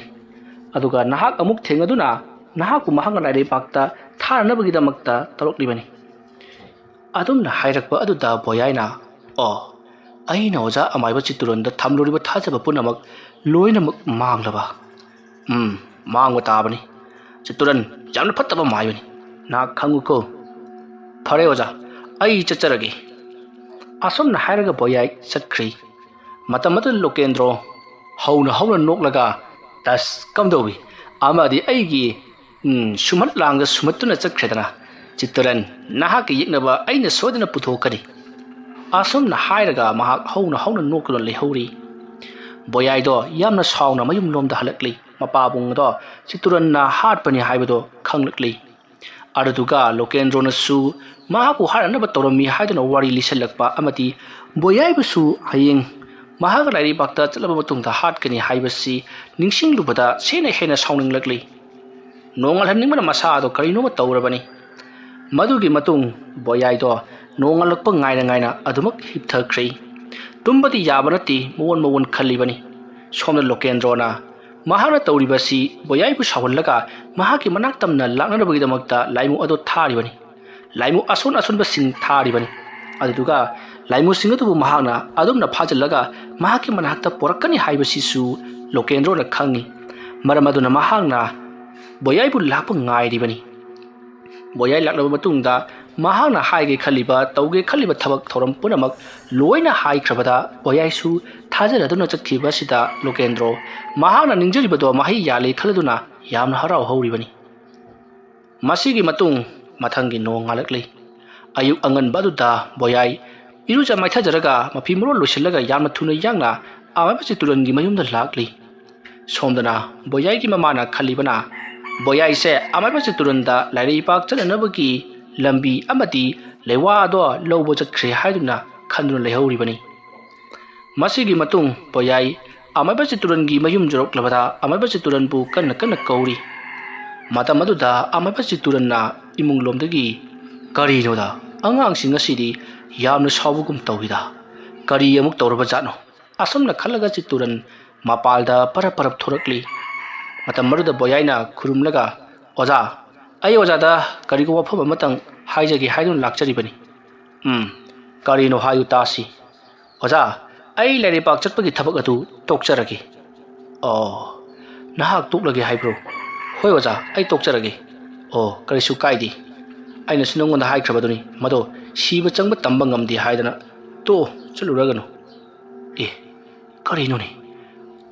ꯑꯗꯨꯒ ꯅꯍꯥꯛ ꯑꯃꯨꯛ ꯊꯦꯡꯅꯗꯨꯅ ꯅꯍꯥꯛꯄꯨ ꯃꯍꯥꯛꯅ ꯂꯥꯏꯔꯩꯕꯥꯛꯇ ꯊꯥꯅꯅꯕꯒꯤꯗꯃꯛꯇ ꯇꯧꯔꯛꯂꯤꯕꯅꯤ꯫ ꯑꯗꯨꯝꯅ ꯍꯥꯏꯔꯛꯄ ꯑꯗꯨꯗ ꯕꯣꯌꯥꯏꯅ, "ꯑꯣ, ꯑꯩꯅ ꯑꯣꯖꯥ ꯑꯃꯥꯏꯕ ꯆꯤꯠꯇꯨꯔꯟꯗ ꯊꯝꯂꯨꯔꯤꯕ ꯊꯥꯖꯕ ꯄꯨꯝꯅꯃꯛ ꯂꯣꯏꯅꯃꯛ ꯃꯥꯡꯂꯕ?" "ꯎꯝ, ꯃꯥꯡꯕ ꯇꯥꯕꯅꯤ꯫ ꯆꯤꯠꯇꯨꯔꯟ ꯌꯥꯝꯅ ꯐꯠꯇꯕ ꯃꯥꯏꯕꯅꯤ꯫ ꯅꯍꯥꯛ ꯈꯪꯉꯨꯀꯣ꯫" "ꯐꯔꯦ ꯑꯣꯖꯥ, ꯑꯩ ꯆꯠꯆꯔꯒꯦ꯫" ꯑꯁꯨꯝꯅ ꯍꯥꯏꯔꯒ ꯕꯣꯌꯥꯏ ꯆꯠꯈ꯭ꯔꯤ꯫ ꯃꯇꯝ ꯑꯗꯨꯗ ꯂꯣꯀꯦꯟꯗ꯭ꯔꯣ ꯍꯧꯅ ꯍꯧꯅ ꯅꯣꯛꯂꯒ, "ꯇꯁ, ꯀꯝꯗꯧꯏ? ꯑꯃꯗꯤ ꯑꯩꯒꯤ, ꯎꯝ, ꯁꯨꯝꯍꯠ ꯂꯥꯡꯗ ꯁꯨꯝꯍꯠꯇꯨꯅ ꯆꯠꯈ꯭ꯔꯦꯗꯅ꯫ ꯆꯤꯠꯇꯔꯟ, ꯅꯍꯥꯛꯀꯤ ꯌꯦꯛꯅꯕ ꯑꯩꯅ ꯁꯣꯏꯗꯅ ꯄꯨꯊꯣꯛꯀꯅꯤ꯫ ꯑꯁꯨꯝꯅ ꯍꯥꯏꯔꯒ ꯃꯍꯥꯛ ꯍꯧꯅ ꯍꯧꯅ ꯅꯣꯛꯇꯨꯅ ꯂꯩꯍꯧꯔꯤ꯫ ꯕꯣꯌꯥꯏꯗꯣ ꯌꯥꯝꯅ ꯁꯥꯎꯅ ꯃꯌꯨꯝꯂꯣꯝꯗ ꯍꯜꯂꯛꯂꯤ꯫ ꯃꯄꯥꯕꯨꯡ ꯑꯗꯣ ꯆꯤꯠꯇꯨꯔꯟꯅ ꯍꯥꯠꯄꯅꯤ ꯍꯥꯏꯕꯗꯣ ꯈꯪꯂꯛꯂꯤ꯫ ꯑꯗꯨꯗꯨꯒ ꯂꯣꯀꯦꯟꯗ꯭ꯔꯣꯅꯁꯨ ꯃꯍꯥꯛꯄꯨ ꯍꯥꯠꯅꯅꯕ ꯇꯧꯔꯝꯃꯤ ꯍꯥꯏꯗꯨꯅ ꯋꯥꯔꯤ ꯂꯤꯁꯜꯂꯛꯄ ꯑꯃꯗꯤ ꯕꯣꯌꯥꯏꯕꯨꯁꯨ ꯍꯌꯦꯡ ꯃꯍꯥꯛ ꯂꯥꯏꯔꯩꯕꯥꯛꯇ ꯆꯠꯂꯕ ꯃꯇꯨꯡꯗ ꯍꯥꯠꯀꯅꯤ ꯍꯥꯏꯕꯁꯤ ꯅꯤꯡꯁꯤꯡꯂꯨꯕꯗ ꯍꯦꯟꯅ ꯍꯦꯟꯅ ꯁꯥꯎꯅꯤꯡꯂꯛꯂꯤ꯫ ꯅꯣꯡꯉꯥꯜꯍꯟꯅꯤꯡꯕꯅ ꯃꯁꯥ ꯑꯗꯣ ꯀꯔꯤꯅꯣꯃ ꯇꯧꯔꯕꯅꯤ꯫ ꯃꯗꯨꯒꯤ ꯃꯇꯨꯡ ꯕꯣꯌꯥꯏꯗꯣ ꯅꯣꯡꯉꯥꯜꯂꯛꯄ ꯉꯥꯏꯅ ꯉꯥꯏꯅ ꯑꯗꯨꯃꯛ ꯍꯤꯞꯊꯈ꯭ꯔꯦ꯫ ꯇꯨꯝꯕꯗꯤ ꯌꯥꯕ ꯅꯠꯇꯦ, ꯃꯑꯣꯟ ꯃꯑꯣꯟ ꯈꯜꯂꯤꯕꯅꯤ꯫ ꯁꯣꯝꯗ ꯂꯣꯀꯦꯟꯗ꯭ꯔꯣꯅ ꯃꯍꯥꯛꯅ ꯇꯧꯔꯤꯕꯁꯤ ꯕꯣꯌꯥꯏꯕꯨ ꯁꯥꯎꯍꯜꯂꯒ ꯃꯍꯥꯛꯀꯤ ꯃꯅꯥꯛ ꯇꯝꯅ ꯂꯥꯛꯅꯅꯕꯒꯤꯗꯃꯛꯇ ꯂꯥꯏꯃꯨ ꯑꯗꯨ ꯊꯥꯔꯤꯕꯅꯤ꯫ ꯂꯥꯏꯃꯨ ꯑꯁꯣꯟ ꯑꯁꯣꯟꯕꯁꯤꯡ ꯊꯥꯔꯤꯕꯅꯤ꯫ ꯑꯗꯨꯗꯨꯒ ꯂꯥꯏꯃꯨꯁꯤꯡ ꯑꯗꯨꯕꯨ ꯃꯍꯥꯛꯅ ꯑꯗꯨꯝꯅ ꯐꯥꯖꯤꯜꯂꯒ ꯃꯍꯥꯛꯀꯤ ꯃꯅꯥꯛꯇ ꯄꯣꯔꯛꯀꯅꯤ ꯍꯥꯏꯕꯁꯤꯁꯨ ꯂꯣꯀꯦꯟꯗ꯭ꯔꯣꯅ ꯈꯪꯏ꯫ ꯃꯔꯝ ꯑꯗꯨꯅ ꯃꯍꯥꯛꯅ ꯕꯣꯌꯥꯏꯕꯨ ꯂꯥꯛꯄ ꯉꯥꯏꯔꯤꯕꯅꯤ꯫ ꯕꯣꯌꯥꯏ ꯂꯥꯛꯂꯕ ꯃꯇꯨꯡꯗ ꯃꯍꯥꯛꯅ ꯍꯥꯏꯒꯦ ꯈꯜꯂꯤꯕ, ꯇꯧꯒꯦ ꯈꯜꯂꯤꯕ ꯊꯕꯛ ꯊꯧꯔꯝ ꯄꯨꯝꯅꯃꯛ ꯂꯣꯏꯅ ꯍꯥꯏꯈ꯭ꯔꯕꯗ ꯕꯣꯌꯥꯏꯁꯨ ꯊꯥꯖꯅꯗꯨꯅ ꯆꯠꯈꯤꯕ ꯑꯁꯤꯗ ꯂꯣꯀꯦꯟꯗ꯭ꯔꯣ ꯃꯍꯥꯛꯅ ꯅꯤꯡꯖꯔꯤꯕꯗꯣ ꯃꯍꯩ ꯌꯥꯜꯂꯦ ꯈꯜꯂꯗꯨꯅ ꯌꯥꯝꯅ ꯍꯔꯥꯎ ꯍꯧꯔꯤꯕꯅꯤ꯫ ꯃꯁꯤꯒꯤ ꯃꯇꯨꯡ ꯃꯊꯪꯒꯤ ꯅꯣꯡ ꯉꯥꯜꯂꯛꯂꯤ꯫ ꯑꯌꯨꯛ ꯑꯉꯟꯕ ꯑꯗꯨꯗ ꯕꯣꯌꯥꯏ ꯏꯔꯨꯖ ꯃꯥꯏꯊꯖꯔꯒ ꯃꯐꯤ ꯃꯔꯣꯜ ꯂꯣꯏꯁꯤꯜꯂꯒ ꯌꯥꯝꯅ ꯊꯨꯅ ꯌꯥꯡꯅ ꯑꯃꯥꯏꯕ ꯆꯤꯠꯇꯨꯔꯟꯒꯤ ꯃꯌꯨꯝꯗ ꯂꯥꯛꯂꯤ꯫ ꯁꯣꯝꯗꯅ ꯕꯣꯌꯥꯏꯒꯤ ꯃꯃꯥꯅ ꯈꯜꯂꯤꯕꯅ ꯕꯣꯌꯥꯏꯁꯦ ꯑꯃꯥꯏꯕ ꯆꯤꯠꯇꯨꯔꯟꯗ ꯂꯥꯏꯔꯩ ꯏꯄꯥꯛ ꯆꯠꯅꯅꯕꯒꯤ ꯂꯝꯕꯤ ꯑꯃꯗꯤ ꯂꯩꯋꯥ ꯑꯗꯣ ꯂꯧꯕ ꯆꯠꯈ꯭ꯔꯦ ꯍꯥꯏꯗꯨꯅ ꯈꯟꯗꯨꯅ ꯂꯩꯍꯧꯔꯤꯕꯅꯤ꯫ ꯃꯁꯤꯒꯤ ꯃꯇꯨꯡ ꯕꯣꯌꯥꯏ ꯑꯃꯥꯏꯕ ꯆꯤꯠꯇꯨꯔꯟꯒꯤ ꯃꯌꯨꯝ ꯌꯧꯔꯛꯂꯕꯗ ꯑꯃꯥꯏꯕ ꯆꯤꯠꯇꯨꯔꯟꯕꯨ ꯀꯟꯅ ꯀꯟꯅ ꯀꯧꯔꯤ꯫ ꯃꯇꯝ ꯑꯗꯨꯗ ꯑꯃꯥꯏꯕ ꯆꯤꯠꯇꯨꯔꯟꯅ ꯏꯃꯨꯡ ꯂꯣꯝꯗꯒꯤ, "ꯀꯔꯤꯅꯣꯗ, ꯑꯉꯥꯡꯁꯤꯡ ꯑꯁꯤꯗꯤ ꯌꯥꯝꯅ ꯁꯥꯎꯕꯒꯨꯝ ꯇꯧꯏꯗ꯫ ꯀꯔꯤ ꯑꯃꯨꯛ ꯇꯧꯔꯕ ꯖꯥꯠꯅꯣ?" ꯑꯁꯨꯝꯅ ꯈꯜꯂꯒ ꯆꯤꯠꯇꯨꯔꯟ ꯃꯄꯥꯜꯗ ꯄꯔꯞ ꯄꯔꯞ ꯊꯣꯔꯛꯂꯤ꯫ ꯃꯇꯝ ꯑꯗꯨꯗ ꯕꯣꯌꯥꯏꯅ ꯈꯨꯔꯨꯝꯂꯒ, "ꯑꯣꯖꯥ, ꯑꯩ ꯑꯣꯖꯥꯗ ꯀꯔꯤꯒꯨꯝꯕ ꯋꯥꯐꯝ ꯑꯃꯇꯪ ꯍꯥꯏꯖꯒꯦ ꯍꯥꯏꯗꯨꯅ ꯂꯥꯛꯆꯔꯤꯕꯅꯤ꯫" "ꯎꯝ, ꯀꯔꯤꯅꯣ ꯍꯥꯏꯌꯨ ꯇꯥꯁꯤ꯫" "ꯑꯣꯖꯥ, ꯑꯩ ꯂꯥꯏꯔꯩꯄꯥꯛ ꯆꯠꯄꯒꯤ ꯊꯕꯛ ꯑꯗꯨ ꯇꯣꯛꯆꯔꯒꯦ꯫" "ꯑꯣ, ꯅꯍꯥꯛ ꯇꯣꯛꯂꯒꯦ ꯍꯥꯏꯕ꯭ꯔꯣ?" "ꯍꯣꯏ ꯑꯣꯖꯥ, ꯑꯩ ꯇꯣꯛꯆꯔꯒꯦ꯫" "ꯑꯣ, ꯀꯔꯤꯁꯨ ꯀꯥꯏꯗꯦ꯫ ꯑꯩꯅꯁꯨ ꯅꯉꯣꯟꯗ ꯍꯥꯏꯈ꯭ꯔꯕꯗꯨꯅꯤ, ꯃꯗꯣ ꯁꯤꯕ ꯆꯪꯕ ꯇꯝꯕ ꯉꯝꯗꯦ ꯍꯥꯏꯗꯅ꯫ ꯇꯣꯛꯑꯣ, ꯆꯠꯂꯨꯔꯒꯅꯨ꯫" "ꯑꯦ, ꯀꯔꯤꯅꯣꯅꯦ?